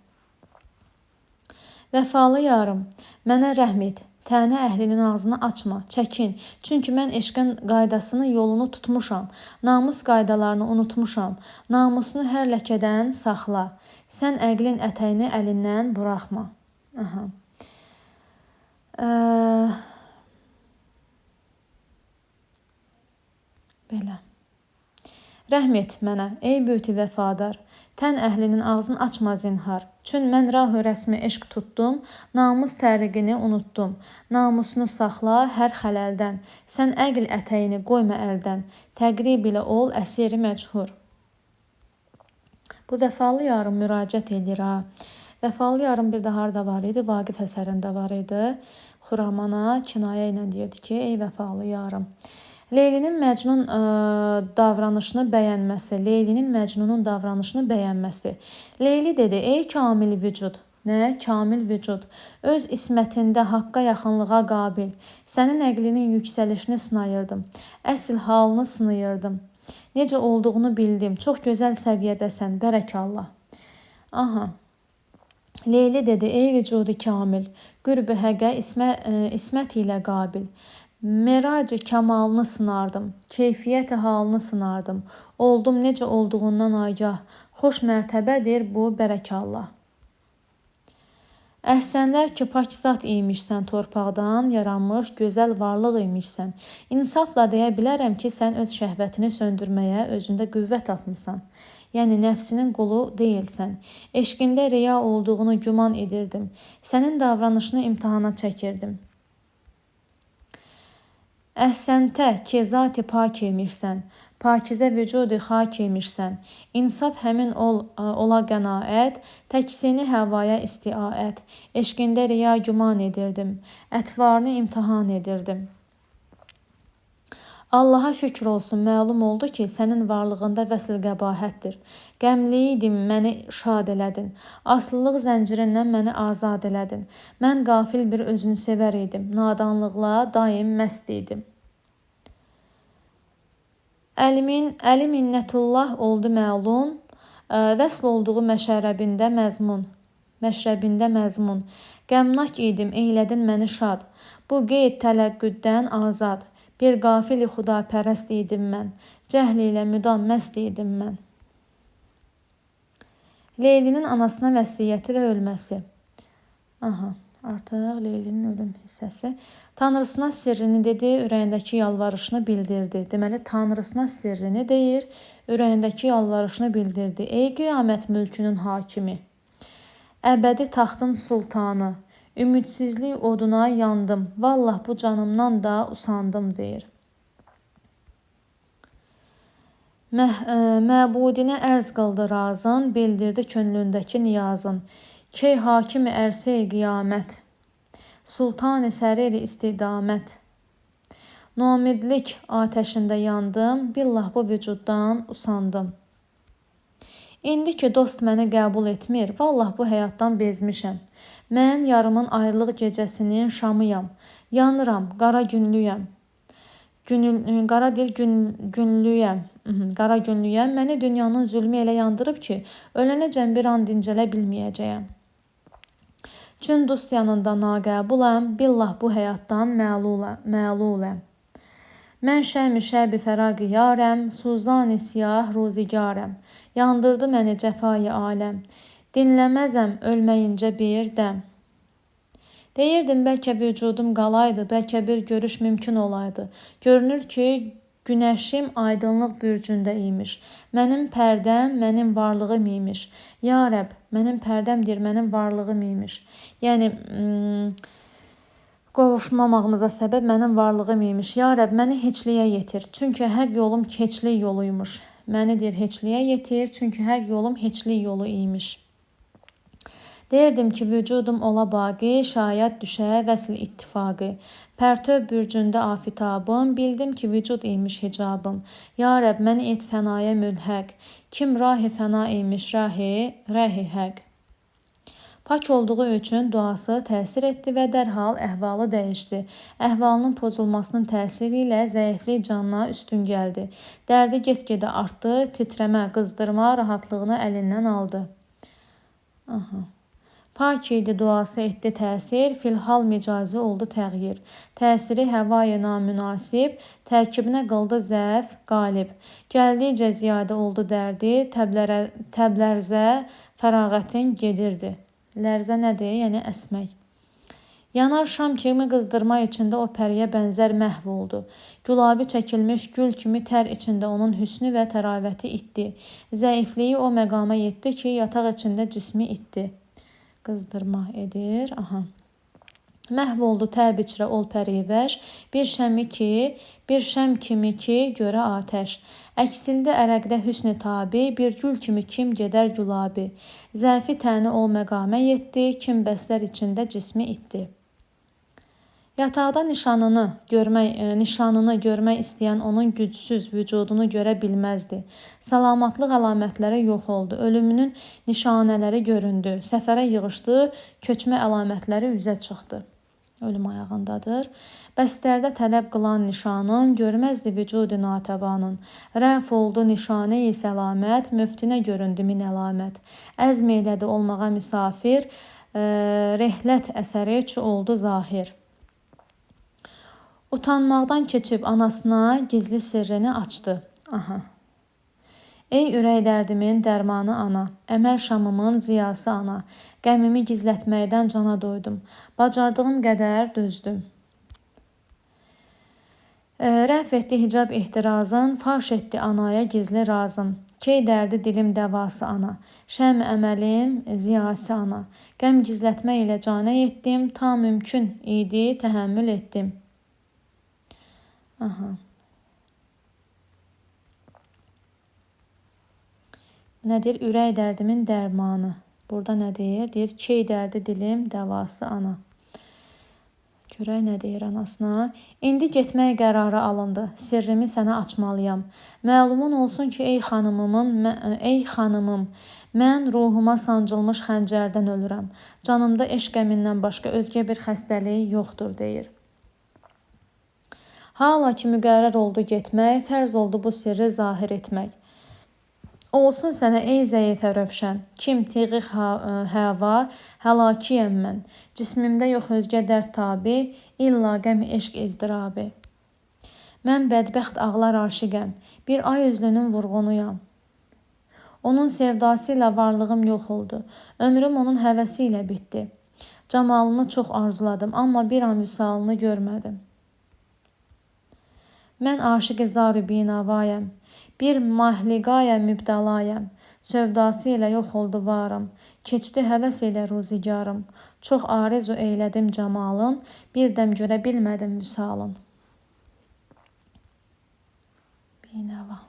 Vəfalı yarım, mənə rəhm et. Tənə əhlinin ağzını açma, çəkin. Çünki mən eşqin qaydasını, yolunu tutmuşam. Namus qaydalarını unutmuşam. Namusunu hər ləkədən saxla. Sən əqlin ətəyini əlindən buraxma. Aha. Belə. Rəhm et mənə, ey böyütü vəfadar. Tən əhlinin ağzını açma zinhar. Çün mən rahı rəsmi eşq tutdum, namus təriqini unutdum. Namusunu saxla hər xələldən. Sən əql ətəyini qoyma əldən. Təqrib ilə ol əsiri məchur. Bu vəfalı yarım müraciət eləyir ha. Vəfalı yarım bir də harda var idi? Vaqif əsərində var idi. Xuramana kinayə ilə deyirdi ki, ey vəfalı yarım. Leylinin Məcnun davranışını bəyənməsi, Leylinin Məcnunun davranışını bəyənməsi. Leyli dedi: "Ey kamil vücud, nə? Kamil vücud. Öz ismətində haqqa yaxınlığa qabil. Sənin əqlinin yüksəlişini sınayırdım. Əsl halını sınayırdım. Necə olduğunu bildim. Çox gözəl səviyyədəsən. Bərəkallah." Aha. Leyli dedi: "Ey vücudu kamil, qürb-i həqə ismət ilə qabil. Merac-ı kamalını sınardım, keyfiyyət-i halını sınardım. Oldum necə olduğundan agah. Xoş mərtəbədir bu, bərəkallah. Əhsənlər ki, pak zat imişsən, torpaqdan yaranmış gözəl varlıq imişsən. İnsafla deyə bilərəm ki, sən öz şəhvətini söndürməyə özündə qüvvə tapmısan. Yəni nəfsinin qulu deyilsən. Eşqində riya olduğunu güman edirdim. Sənin davranışını imtahana çəkirdim. Əhsəntə ki, zat-ı pak imişsən, pakizə vücud-i xak imişsən. İnsaf həmin ola qənaət, təksini həvaya istiaət. Eşqində riya güman edirdim, ətvarını imtahan edirdim. Allaha şükür olsun, məlum oldu ki, sənin varlığında vəsl qəbahətdir. Qəmli idim, məni şad elədin. Asılılıq zəncirindən məni azad elədin. Mən qafil bir özünü sevər idim. Nadanlıqla daim məst idim. Əli minnətullah oldu məlun, vəsl olduğu məşrəbində məzmun. Məşrəbində məzmun. Qəmnak idim, eylədin məni şad. Bu qeyd tələqqüdən azad. Bir qafil-i xudapərəst idim mən. Cəhl ilə müdam məst idim mən. Leylinin anasına vəsiyyəti və ölməsi. Aha, artıq Leylinin ölüm hissəsi. Tanrısına sirrini dedi, ürəyindəki yalvarışını bildirdi. Deməli, Tanrısına sirrini deyir, ürəyindəki yalvarışını bildirdi. Ey qiyamət mülkünün hakimi, əbədi taxtın sultanı, Ümidsizlik oduna yandım. Vallah bu canımdan da usandım deyir. Məbudinə ərz qıldı razın, bildirdi könlündəki niyazın. Key hakim ərsə-i qiyamət, sultan-ı sərir-i istidamət. Nomidlik atəşində yandım, billah bu vücuddan usandım. İndi ki dost məni qəbul etmir, vallah bu həyatdan bezmişəm. Mən yarımın ayrılıq gecəsinin şamıyam. Yanıram, qara günlüyəm. Qara deyir günlüyəm. Qara günlüyəm. Məni dünyanın zülmü elə yandırıb ki, ölənəcən bir an dincələ bilməyəcəyəm. Çün dost yanında naqəbuləm, billah bu həyatdan məluləm. Mən şəmi şəbi fəraqi yarəm, suzani siyah ruzigarəm. Yandırdı məni cəfayı aləm. Dinləməzəm ölməyincə bir dəm. Deyirdim bəlkə vücudum qalaydı, bəlkə bir görüş mümkün olaydı. Görünür ki, günəşim aydınlıq bürcündə imiş. Mənim pərdəm, mənim varlığım imiş. Ya Rəbb, mənim pərdəm deyir, mənim varlığım imiş. Yəni qovuşmamağımıza səbəb mənim varlığım imiş. Ya Rəbb, məni heçliyə yetir. Çünki həq yolum heçlik yoluymuş. Məni deyir heçliyə yetir, çünki həq yolum heçlik yolu imiş. Deyirdim ki, vücudum ola baqi, şayət düşə vəsl ittifaqı. Pərtöv bürcündə afitabım, bildim ki, vücud imiş hicabım. Ya Rəbb, məni et fənaya mülhəq. Kim rahi fəna imiş, rəhi həq. Pak olduğu üçün duası təsir etdi və dərhal əhvalı dəyişdi. Əhvalının pozulmasının təsiri ilə zəiflik canına üstün gəldi. Dərdi get-gedə artdı, titrəmə, qızdırma rahatlığını əlindən aldı. Aha. Pak idi duası etdi təsir, filhal micazi oldu təğyir. Təsiri həvaya namünasib, tərkibinə qıldı zəf, qalib. Gəldikcə ziyadə oldu dərdi, təblərzə fərağətin gedirdi. Lərzə nədir? Yəni əsmək. Yanar şam kimi qızdırma içində o pəriyə bənzər məhv oldu. Gülabi çəkilmiş gül kimi tər içində onun hüsnü və təravəti itdi. Zəifliyi o məqama yetdi ki, yataq içində cismi itdi. Qızdırma edir. Aha. Məhv oldu təb içrə ol pərivəş, bir şəm kimi ki görə atəş. Əksildi ərəqdə hüsn-i tabi, bir gül kimi kim gedər gülabi. Zəfi təni ol məqamə yetdi, kim bəslər içində cismi itdi. Yataqda nişanını görmək istəyən onun gücsüz vücudunu görə bilməzdi. Salamatlıq əlamətləri yox oldu. Ölümünün nişanələri göründü. Səfərə yığışdı, köçmə əlamətləri üzə çıxdı. Ölüm ayağındadır. Bəstərdə tələb qılan nişanın, görməzdi vücud-i natəvanın. Rəf oldu nişanə-i səlamət, müftinə göründü min əlamət. Əzm eylədi olmağa misafir, rehlət əsəri çü oldu zahir. Utanmaqdan keçib anasına gizli sirrini açdı. Aha. Ey ürək dərdimin dərmanı ana, əməl şamımın ziyası ana, qəmimi gizlətməkdən cana doydum, bacardığım qədər dözdüm. Rəf etdi hicab ehtirazın, faş etdi anaya gizli razın. Key dərdi dilim dəvası ana, şəm əməlim ziyası ana. Qəm gizlətmə ilə canə etdim, ta mümkün idi təhəmmül etdim. Aha. Nə deyir? Ürək dərdimin dərmanı. Burada nə deyir? Deyir, key dərdi dilim dəvası ana. Görək nə deyir anasına. İndi getmək qərarı alındı. Sirrimi sənə açmalıyam. Məlumun olsun ki, ey xanımım, mən ruhuma sancılmış xəncərdən ölürəm. Canımda eşq qəmindən başqa özgə bir xəstəlik yoxdur, deyir. Hala ki müqərrər oldu getmək, fərz oldu bu sirri zahir etmək. Olsun sənə ey zəifə rövşən, kim tiği həva, həlakiyəm mən. Cismimdə yox özgə dərd tabi, illa qəm eşq izdirabi. Mən bədbəxt ağlar aşiqəm, bir ay üzlünün vurğunuyam. Onun sevdası ilə varlığım yox oldu, ömrüm onun həvəsi ilə bitdi. Camalını çox arzuladım, amma bir an vüsalını görmədim. Mən aşiq-i zar-ı binavayəm, bir mahliqaya mübtəlayəm. Sövdası ilə yox oldu varım. Keçdi həvəs ilə ruzigarım. Çox arzu eylədim camalın, bir dəm görə bilmədim vüsalın. Binəva.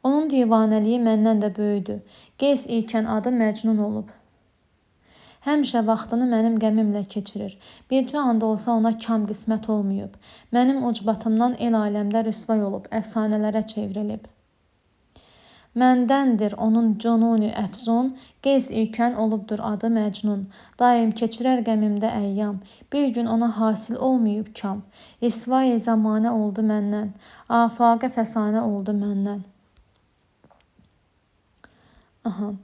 Onun divanəliyi məndən də böyüdü. Qeys ikən adı Məcnun olub. Həmişə vaxtını mənim qəmimlə keçirir. Bircə anda olsa ona kam qismət olmayıb. Mənim ucbatımdan el aləmdə rüsvay olub, əfsanələrə çevrilib. Məndəndir onun cununi əfzun, Qeys ikən olubdur adı Məcnun. Daim keçirər qəmimdə əyyam, bir gün ona hasil olmayıb kam. Risvai zəmanə oldu məndən, afaqə fəsanə oldu məndən. Aha.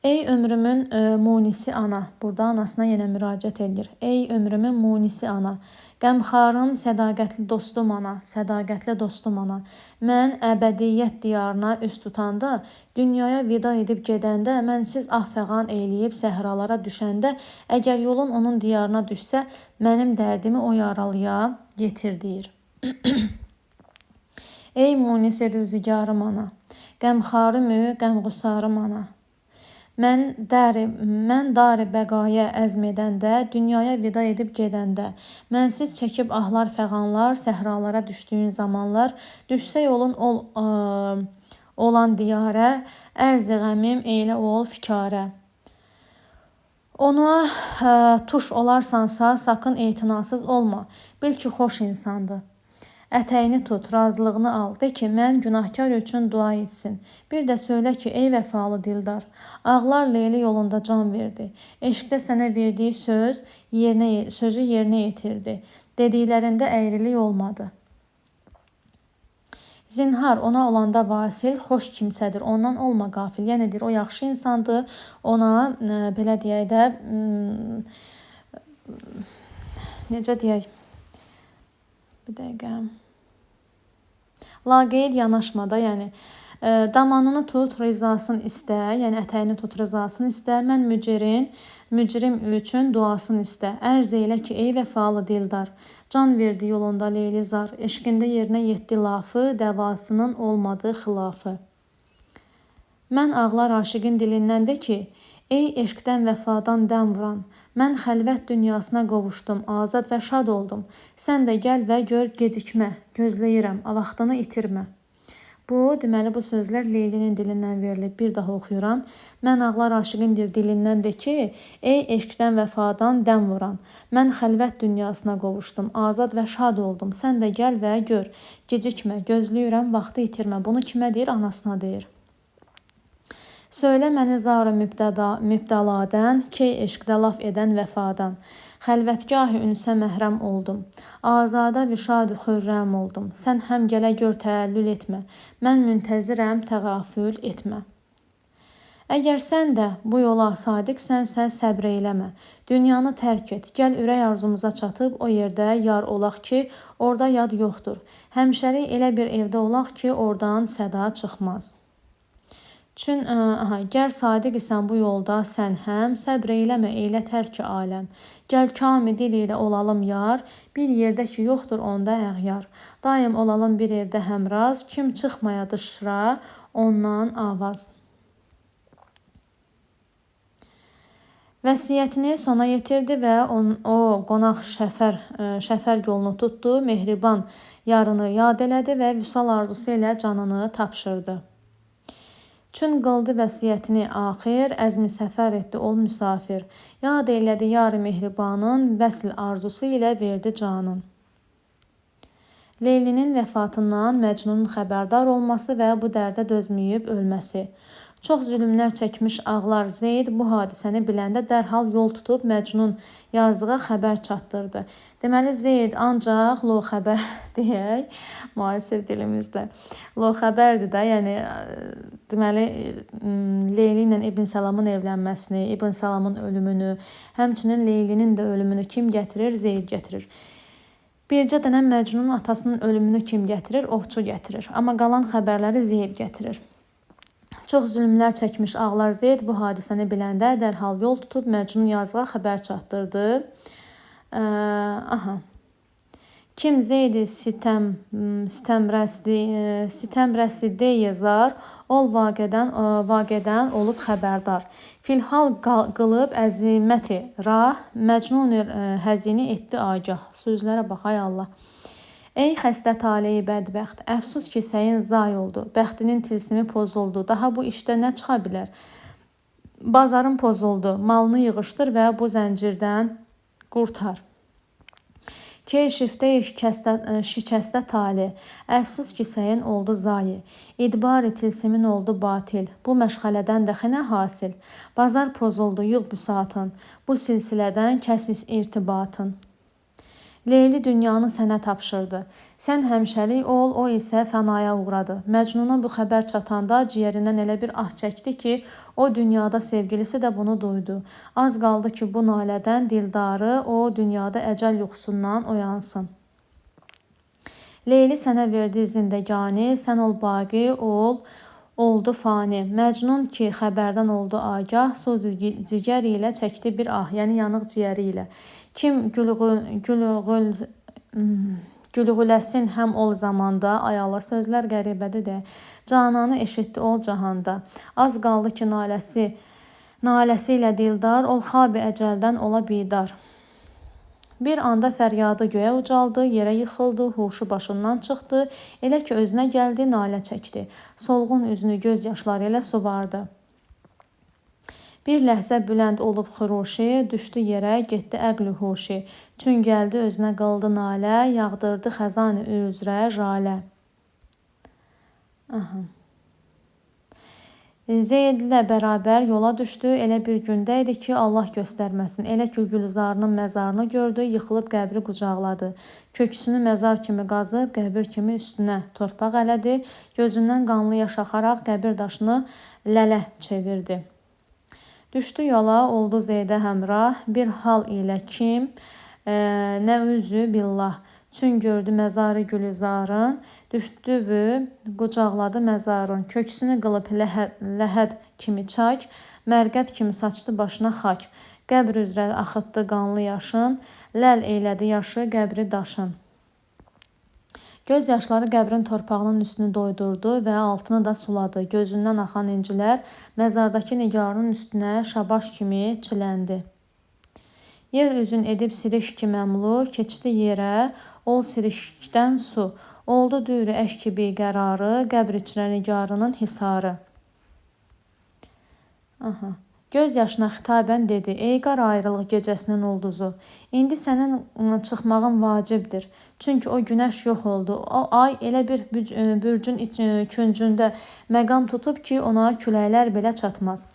Ey ömrümün munisi ana. Burada anasına yenə müraciət edir. Ey ömrümün munisi ana. Qəmxarım, sədaqətli dostum ana, sədaqətli dostum ana. Mən əbədiyyət diyarına üz tutanda, dünyaya vida edib gedəndə, mənsiz ah fəğan eyləyib səhralara düşəndə, əgər yolun onun diyarına düşsə, mənim dərdimi o yaralıya yetir deyir. Ey munisi rüzigarım ana, qəmxarım, qəmğusarım ana. Mən dari bəqaya əzm edəndə, dünyaya vida edib gedəndə, mənsiz çəkib ahlar fəğanlar, səhralara düşdüyün zamanlar, düşsə yolun olan diyarə, ərz-i qəmim eylə ol fikarə. Ona tuş olarsansa, sakın etinasız olma, bil ki, xoş insandır. Ətəyini tut, razılığını al. De ki, mən günahkar üçün dua etsin. Bir də söylə ki, ey vəfalı dildar, ağlar Leyli yolunda can verdi. Eşqdə sənə verdiyi sözü yerinə yetirdi. Dediklərində əyrilik olmadı. Zinhar ona olanda vasil, xoş kimsədir, ondan olma qafil. Yəni deyir, o yaxşı insandır, ona belə deyək də, necə deyək? Bir dəqiqə. Laqeyd yanaşma da, yəni damanını tut, rizasını istə, yəni ətəyini tut, rizasını istə. Mən mücrim üçün duasını istə. Ərz eylə ki, ey vəfalı dildar, can verdi yolunda Leyli zar, eşqində yerinə yetdi lafı, dəvasının olmadı xilafı. Mən ağlar aşiqin dilindən de ki, ey eşqdən vəfadan dəm vuran, mən xəlvət dünyasına qovuşdum, azad və şad oldum. Sən də gəl və gör, gecikmə, gözləyirəm, vaxtını itirmə. Bu, deməli, bu sözlər Leylinin dilindən verilib. Bir daha oxuyuram. Mən ağlar aşiqin dilindən de ki, ey eşqdən vəfadan dəm vuran, mən xəlvət dünyasına qovuşdum, azad və şad oldum. Sən də gəl və gör, gecikmə, gözləyirəm, vaxtı itirmə. Bunu kimə deyir? Anasına deyir. Söylə məni zar-ı mübtəladən, key eşqdə laf edən vəfadan. Xəlvətgah-ı ünsə məhrəm oldum, azadə vüşad-ı xürrəm oldum. Sən həm gələ gör təəllül etmə, mən müntəzirəm təğafül etmə. Əgər sən də bu yola sadiqsənsə səbr eyləmə. Dünyanı tərk et, gəl ürək arzumuza çatıb o yerdə yar olaq ki, orada yad yoxdur. Həmişəlik elə bir evdə olaq ki, oradan səda çıxmaz. Çün, gər sadiq isən bu yolda sən həm, səbr eyləmə, eylə tərk-i aləm. Gəl kami dil ilə olalım yar, bir yerdə ki yoxdur onda əğyar. Daim olalım bir evdə həmraz, kim çıxmaya dışra ondan avaz. Vəsiyyətini sona yetirdi və o qonaq şəfər yolunu tutdu, mehriban yarını yad elədi və vüsal arzusu ilə canını tapşırdı. Çün qıldı vəsiyyətini axir, əzmi səfər etdi ol müsafir. Yad eylədi yar-ı mehribanın, vəsl arzusu ilə verdi canın. Leylinin vəfatından Məcnunun xəbərdar olması və bu dərdə dözməyib ölməsi. Çox zülmlər çəkmiş ağlar Zeyd bu hadisəni biləndə dərhal yol tutub Məcnun yazığa xəbər çatdırdı. Deməli, Zeyd ancaq lo xəbər deyək, müasir dilimizdə. Lo xəbərdir də, yəni deməli, Leyli ilə İbn Salamın evlənməsini, İbn Salamın ölümünü, həmçinin Leylinin də ölümünü kim gətirir? Zeyd gətirir. Bircə dənə Məcnunun atasının ölümünü kim gətirir? Ovçu gətirir. Amma qalan xəbərləri Zeyd gətirir. Çox zülmlər çəkmiş ağlar Zeyd bu hadisəni biləndə dərhal yol tutub Məcnun yazığa xəbər çatdırdı. Kim Zeydi sitəm sitəm rəsideyi zar, ol vaqədən olub xəbərdar. Filhal qılıb əziməti rah, Məcnun həzini etdi agah. Sözlərə bax ay Allah. Ey xəstə taleyi bədbəxt, əfsus ki səyin zay oldu, bəxtinin tilsimi pozuldu. Daha bu işdə nə çıxa bilər? Bazarın pozuldu, malını yığışdır və bu zəncirdən qurtar. Key şiftə şikəstə tale, əfsus ki səyin oldu zayi. İdbari tilsimin oldu batil. Bu məşğələdən də nə hasil? Bazar pozuldu, yığ büsatın. Bu silsilədən kəs irtibatın. Leyli dünyanı sənə tapşırdı. Sən həmişəlik ol, o isə fənaya uğradı. Məcnuna bu xəbər çatanda ciyərindən elə bir ah çəkdi ki, o dünyada sevgilisi də bunu duydu. Az qaldı ki, bu nalədən dildarı o dünyada əcəl yuxusundan oyansın. Leyli sənə verdi zindəgani, sən ol baqi, ol oldu fani. Məcnun ki xəbərdən oldu agah, soz cigər ilə çəkdi bir ah, yəni yanıq ciyəri ilə. Kim gülğüləsin həm ol zamanda, ay Allah, sözlər qəribədir də. Cananı eşitdi ol cahanda. Az qaldı ki naləsi ilə dildar, ol xabi əcəldən ola bidar. Bir anda fəryadı göyə ucaldı, yerə yıxıldı, huşu başından çıxdı. Elə ki özünə gəldi, nalə çəkdi. Solğun üzünü göz yaşları ilə suvardı. Bir ləhzə bülənd olub xuruşi, düşdü yerə, getdi əql-ü huşi. Çün gəldi özünə qıldı nalə, yağdırdı xəzan-ı üzrə jalə. Aha. Zeydlə bərabər yola düşdü. Elə bir gündə idi ki, Allah göstərməsin. Elə ki, Gülzarının məzarını gördü, yıxılıb qəbri qucaqladı. Köksünü məzar kimi qazıb, qəbir kimi üstünə torpaq ələdi. Gözündən qanlı yaş axaraq qəbir daşını lələ çevirdi. Düşdü yola, oldu Zeydə həmrah. Bir hal ilə kim, nə üzü billah. Çün gördü məzarı Gülzarın, düşdü qucaqladı məzarın. Köksünü qılıb ləhəd kimi çak, mərqəd kimi saçdı başına xak. Qəbr üzrə axıtdı qanlı yaşın, ləl eylədi yaşı qəbri daşın. Göz yaşları qəbrin torpağının üstünü doydurdu və altını da suladı. Gözündən axan incilər məzardakı nigarının üstünə şabaş kimi çiləndi. Yer üzün edib sirişk ki məmlu, keçdi yerə, ol sirişkdən su. Oldu dürü əşk-i biqərarı, qəbr içrə nigarının hisarı. Aha. Göz yaşına xitabən dedi: Ey qara ayrılıq gecəsinin ulduzu, indi sənin çıxmağın vacibdir. Çünki o günəş yox oldu. O ay elə bir bürcün küncündə məqam tutub ki, ona küləklər belə çatmaz.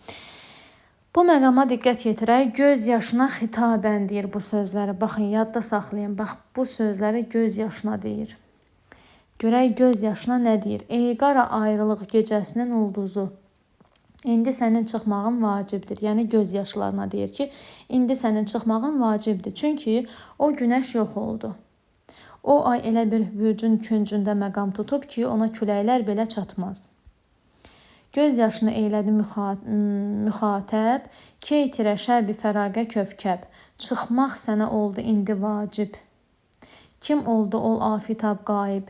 Bu məqama diqqət yetirək. Göz yaşına xitabən deyir bu sözləri. Baxın, yadda saxlayın. Bax, bu sözləri göz yaşına deyir. Görək göz yaşına nə deyir? Ey qara ayrılıq gecəsinin ulduzu, indi sənin çıxmağın vacibdir. Yəni göz yaşlarına deyir ki, indi sənin çıxmağın vacibdir. Çünki o günəş yox oldu. O ay elə bir bürcün küncündə məqam tutub ki, ona küləklər belə çatmaz. Göz yaşını eylədi müxatəb, key tirə şəbi fəraqə kövkəb. Çıxmaq sənə oldu indi vacib. Kim oldu ol afitab qayib.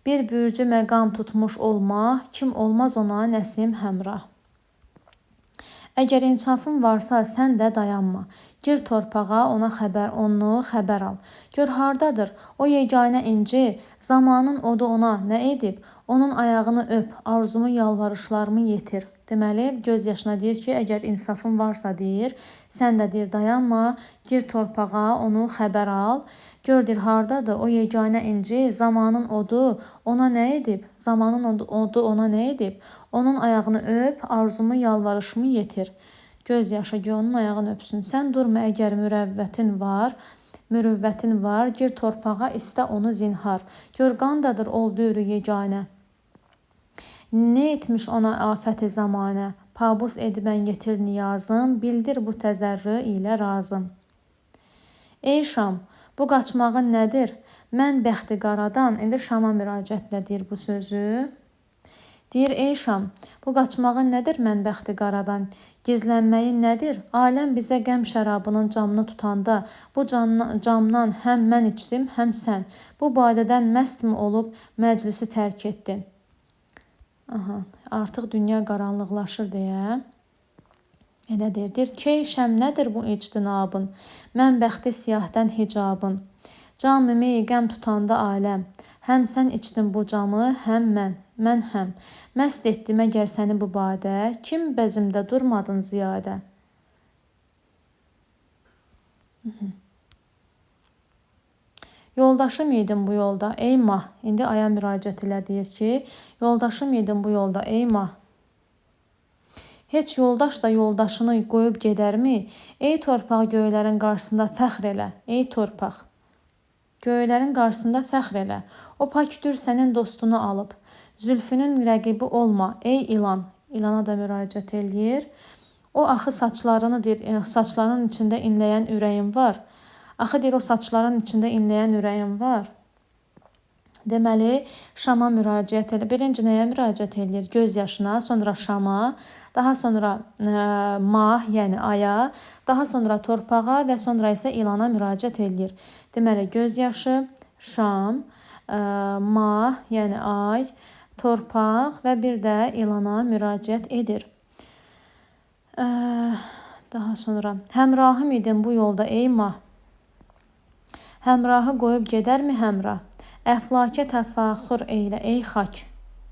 Bir bürcü məqam tutmuş olma, kim olmaz ona nəsim həmrah. Əgər insafın varsa, sən də dayanma. Gir torpağa, ona xəbər, onu xəbər al. Gör hardadır o yeganə inci, zamanın odu ona nə edib? Onun ayağını öp, arzumu, yalvarışlarımı yetir. Deməli, göz yaşına deyir ki, əgər insafın varsa deyir, sən də deyir dayanma, gir torpağa, onu xəbər al. Gör deyir hardadır o yeganə inci, zamanın odu ona nə edib? Zamanın odu ona nə edib? Onun ayağını öp, arzumu, yalvarışımı yetir. Göz yaşı onun ayağını öpsün. Sən durma əgər mürəvvətin var, mürüvvətin var, gir torpağa, istə onu zinhar. Gör qandadır ol dürü yeganə. Nə etmiş ona afət-i zamanə? Pabus edibən yetir niyazım, bildir bu təzərrü ilə razım. Ey Şam, bu qaçmağın nədir? Mən bəxti qaradan, indi Şama müraciətlə deyir bu sözü. Deyir, ey Şam, bu qaçmağın nədir mən bəxti qaradan? Gizlənməyin nədir? Aləm bizə qəm şərabının camını tutanda, bu camdan həm mən içdim, həm sən. Bu badədən məstmi olub məclisi tərk etdin? Aha, artıq dünya qaranlıqlaşır deyə. Elə deyir. Deyir, key şəm nədir bu ictinabın? Mən bəxti siyahdən hicabın. Cam-ı meyi qəm tutanda aləm. Həm sən içdin bu camı, həm mən. Mən həm. Məst etdi məgər səni bu badə? Kim bəzimdə durmadın ziyadə? Yoldaşım idin bu yolda, ey mah. İndi aya müraciət ilə deyir ki, yoldaşım idin bu yolda, ey mah. Heç yoldaş da yoldaşını qoyub gedərmi? Ey torpaq göylərin qarşısında fəxr elə. Ey torpaq. Göylərin qarşısında fəxr elə. O pakdür sənin dostunu alıb. Zülfünün rəqibi olma, ey ilan. İlana da müraciət eləyir. O axı saçlarını deyir, saçlarının içində inləyən ürəyim var. Axı deyir, o saçların içində inləyən ürəyim var. Deməli, Şama müraciət elə. Birinci nəyə müraciət eləyir? Göz yaşına, sonra Şama, daha sonra mah, yəni aya, daha sonra torpağa və sonra isə ilana müraciət eləyir. Deməli, göz yaşı, Şam, mah, yəni ay, torpaq və bir də ilana müraciət edir. Daha sonra həmrahım idin bu yolda ey mah. Həmrahı qoyub gedərmi həmrah? Əflakə təfəxxür eylə ey xak,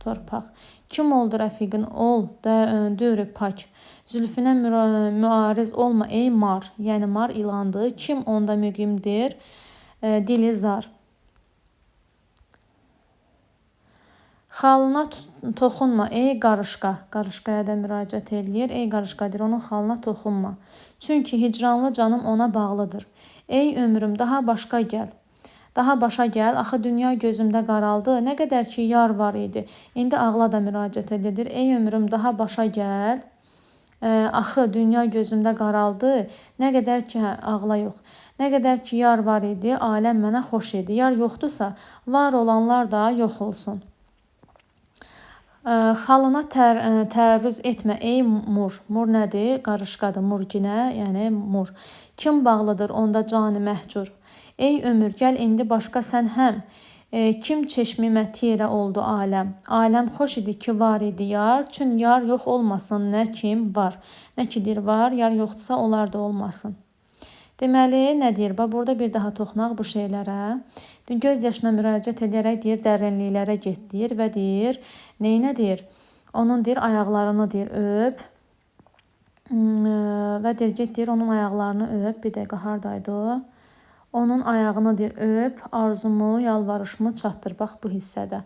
torpaq. Kim oldu rəfiqin ol, dürü pak. Zülfünə müariz olma ey mar. Yəni mar ilandır. Kim onda müqimdir? Dili zar. Xalına toxunma ey qarışqa. Qarışqaya da müraciət eləyir. Ey qarışqa deyir, onun xalına toxunma. Çünki hicranlı canım ona bağlıdır. Ey ömrüm, daha başqa gəl. Daha başa gəl, axı dünya gözümdə qaraldı. Nə qədər ki yar var idi. İndi ağla da müraciət edir. Ey ömrüm, daha başa gəl. Axı dünya gözümdə qaraldı. Nə qədər ki, ağla yox. Nə qədər ki yar var idi, aləm mənə xoş idi. Yar yoxdursa, var olanlar da yox olsun. Xalına tərrüz etmə ey mur. Mur nədir? Qarışqadır. Murginə, yəni mur. Kim bağlıdır onda canı məhcur? Ey ömür, gəl indi başqa sən həm. Kim çeşmimə tirə oldu aləm? Aləm xoş idi ki, var idi yar. Çün yar yox olmasın, nə kim var. Nə ki deyir var, yar yoxdursa onlar da olmasın. Deməli, nə deyir? Bax, burada bir daha toxunaq bu şeylərə. Göz yaşına müraciət edərək deyir, dərinliklərə get deyir və deyir, neyinə deyir? Onun deyir, ayaqlarını deyir, öp. Və deyir, get deyir, onun ayaqlarını öp. Bir dəqiqə, hardaydı o? Onun ayağını deyir, öp, arzumu, yalvarışımı çatdır. Bax, bu hissədə.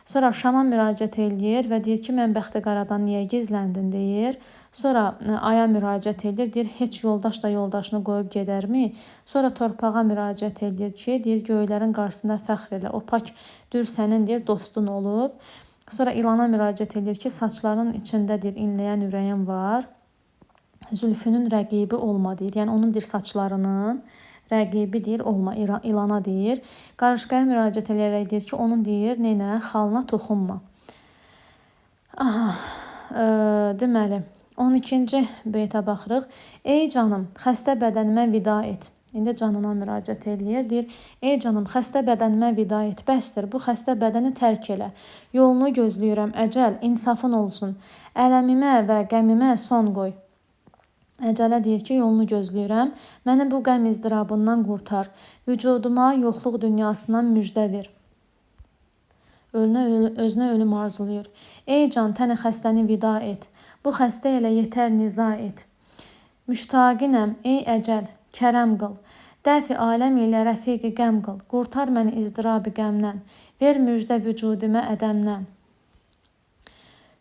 Sonra Şama müraciət eləyir və deyir ki, mən bəxti qaradan niyə gizləndin deyir. Sonra aya müraciət eləyir, deyir, heç yoldaş da yoldaşını qoyub gedərmi? Sonra torpağa müraciət eləyir ki, deyir, göylərin qarşısında fəxr elə, o pak dür sənin, deyir, dostun olub. Sonra ilana müraciət eləyir ki, saçlarının içində, deyir, inləyən ürəyim var. Zülfünün rəqibi olma, deyir. Yəni, onun, deyir, saçlarının rəqibi deyir, olma, ilana deyir. Qarışqaya müraciət eləyərək deyir ki, onun deyir, neynə, xalına toxunma. Aha, deməli, 12-ci beytə baxırıq. Ey canım, xəstə bədənimə vida et. İndi canına müraciət eləyir. Deyir, ey canım, xəstə bədənimə vida et. Bəsdir, bu xəstə bədəni tərk elə. Yolunu gözləyirəm, əcəl, insafın olsun. Ələmimə və qəmimə son qoy. Əcələ deyir ki, yolunu gözləyirəm. Məni bu qəm izdırabından qurtar. Vücuduma yoxluq dünyasından müjdə ver. Özünə ölüm arzulayır. Ey can, təni xəstəni vida et. Bu xəstə ilə yetər niza et. Müştaqinəm, ey əcəl, kərəm qıl. Dəfi aləm ilə rəfiqi qəm qıl. Qurtar məni izdırabı qəmdən. Ver müjdə vücudimə ədəmdən.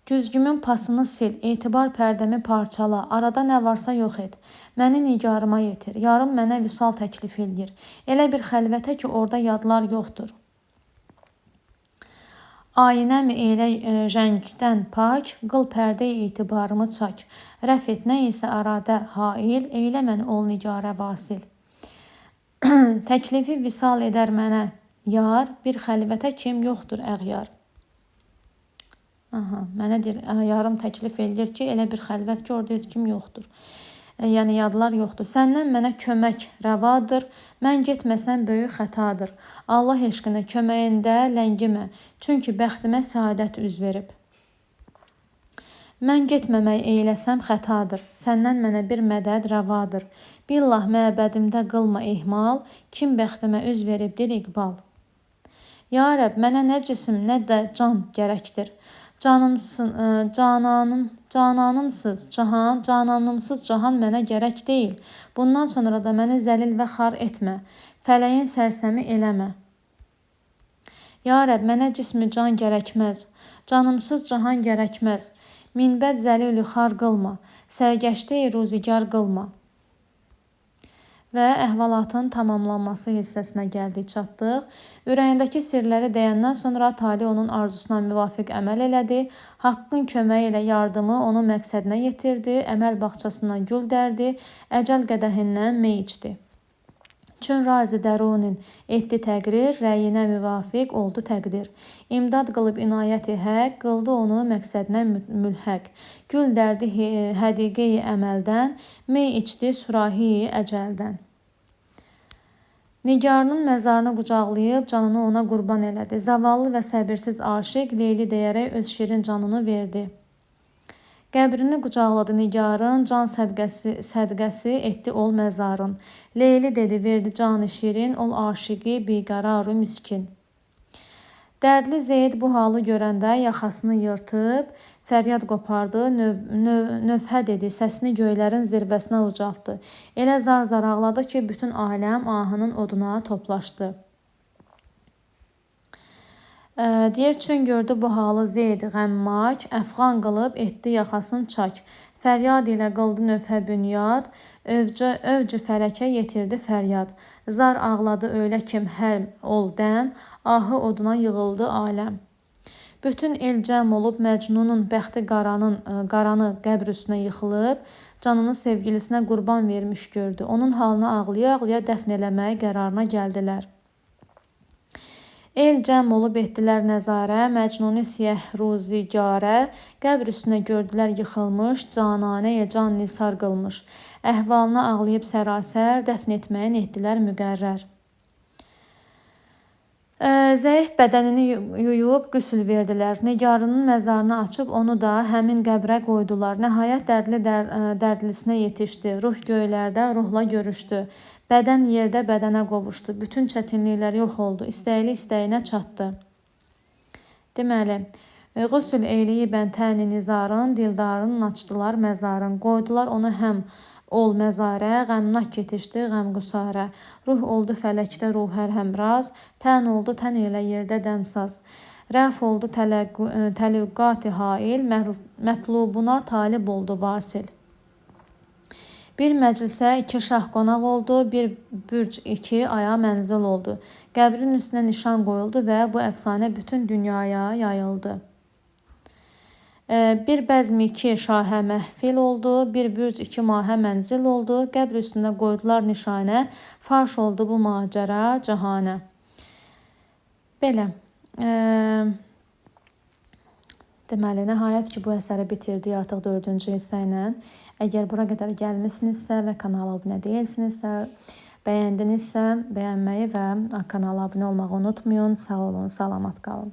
Güzgümün pasını sil, etibar pərdəmi parçala, arada nə varsa yox et. Məni nigarıma yetir, yarım mənə vüsal təklif eləyir. Elə bir xəlvətə ki, orada yadlar yoxdur. Ayinəmi elə rəngdən pak, qıl pərdə etibarımı çak. Rəf et nə isə aradə hail, eylə məni ol nigarə vasil. Təklifi visal edər mənə yar, bir xəlvətə kim yoxdur əğyar. Aha, mənə deyir, yarım təklif eləyir ki, elə bir xəlvət ki, orada heç kim yoxdur. Yəni yadlar yoxdur. Səndən mənə kömək rəvadır. Mən getməsəm böyük xətadır. Allah eşqinə köməyində ləngimə. Çünki bəxtimə səadət üz verib. Mən getməmək eyləsəm xətadır. Səndən mənə bir mədəd rəvadır. Billah məbədimdə qılma ehmal, kim bəxtimə üz veribdir iqbal. Ya Rəbb, mənə nə cisim, nə də can gərəkdir. Canımsın, cananım, cananımsız cahan, cananımsız cahan mənə gərək deyil. Bundan sonra da məni zəlil və xar etmə. Fələyin sərsəmi eləmə. Ya Rəbb, mənə cismi can gərəkməz. Canımsız cahan gərəkməz. Minbəd zəlilü xar qılma. Sərgəşteyi ruzigar qılma. Və əhvalatın tamamlanması hissəsinə gəldik, çatdıq. Ürəyindəki sirləri deyəndən sonra Tale onun arzusuna müvafiq əməl elədi. Haqqın köməyi ilə yardımı onun məqsədinə yetirdi. Əməl bağçasından gül dərdi, əcəl qədəhindən mey içdi. Çün razi dərunin etdi təqrir, rəyinə müvafiq oldu təqdir. İmdad qılıb inayəti həq, qıldı onu məqsədinə mülhəq. Gül dərdi hədiqeyi əməldən, mey içdi surahi əcəldən. Nigarının məzarını qucaqlayıb canını ona qurban elədi. Zavallı və səbirsiz aşiq Leyli deyərək öz şirin canını verdi. Qəbrini qucaqladı Nigarın, can sədqəsi etdi ol məzarın. Leyli dedi, verdi canı şirin, ol aşiqi biqəraru miskin. Dərdli Zeyd bu halı görəndə yaxasını yırtıb, fəryad qopardı, növhə dedi, səsini göylərin zirvəsinə ucaltdı. Elə zar-zar ağladı ki, bütün aləm ahının oduna toplaşdı. Deyir, çün gördü bu halı Zeyd qəmmak, əfğan qılıb etdi yaxasın çak. Fəryad ilə qıldı növhə bünyad, övcü fələkə yetirdi fəryad. Zar ağladı öylə kim hər ol dəm, ahı oduna yığıldı aləm. Bütün el cəm olub Məcnunun bəxti qaranı qəbr üstünə yıxılıb, canını sevgilisinə qurban vermiş gördü. Onun halını ağlaya-ağlaya dəfn eləmək qərarına gəldilər. El cəm olub etdilər nəzarə, Məcnuni siyah ruzigarə, qəbr üstünə gördülər yıxılmış, cananəyə can nisar qılmış. Əhvalına ağlayıb sərasər, dəfn etməyin etdilər müqərrər. Zəif bədənini yuyub qüsl verdilər. Nigarının məzarını açıb onu da həmin qəbrə qoydular. Nəhayət dərdli dərdlisinə yetişdi. Ruh göylərdə ruhla görüşdü. Bədən yerdə bədənə qovuşdu. Bütün çətinliklər yox oldu. İstəkli istəyinə çatdı. Deməli, qüsl eyləyibən təni nizarın, dildarın açdılar məzarın. Qoydular onu həm ol məzarə, qəmnak yetişdi qəmqüsarə. Ruh oldu fələkdə ruhər həmraz, tən oldu tən ilə yerdə dəmsaz. Rəf oldu təlüqqat-ı hail, mətlubuna talib oldu vasil. Bir məclisə iki şah qonaq oldu, bir bürc iki aya mənzil oldu. Qəbrin üstünə nişan qoyuldu və bu əfsanə bütün dünyaya yayıldı. Bir bəzm iki şahə məhfil oldu, bir bürc iki mahə mənzil oldu. Qəbr üstündə qoydular nişanə, faş oldu bu macəra cahanə. Belə. Deməli, nəhayət ki, bu əsəri bitirdik artıq 4-cü hissə ilə. Əgər bura qədər gəlmisinizsə və kanala abunə deyilsinizsə, bəyəndinizsə, bəyənməyi və kanala abunə olmağı unutmayın. Sağ olun, salamat qalın.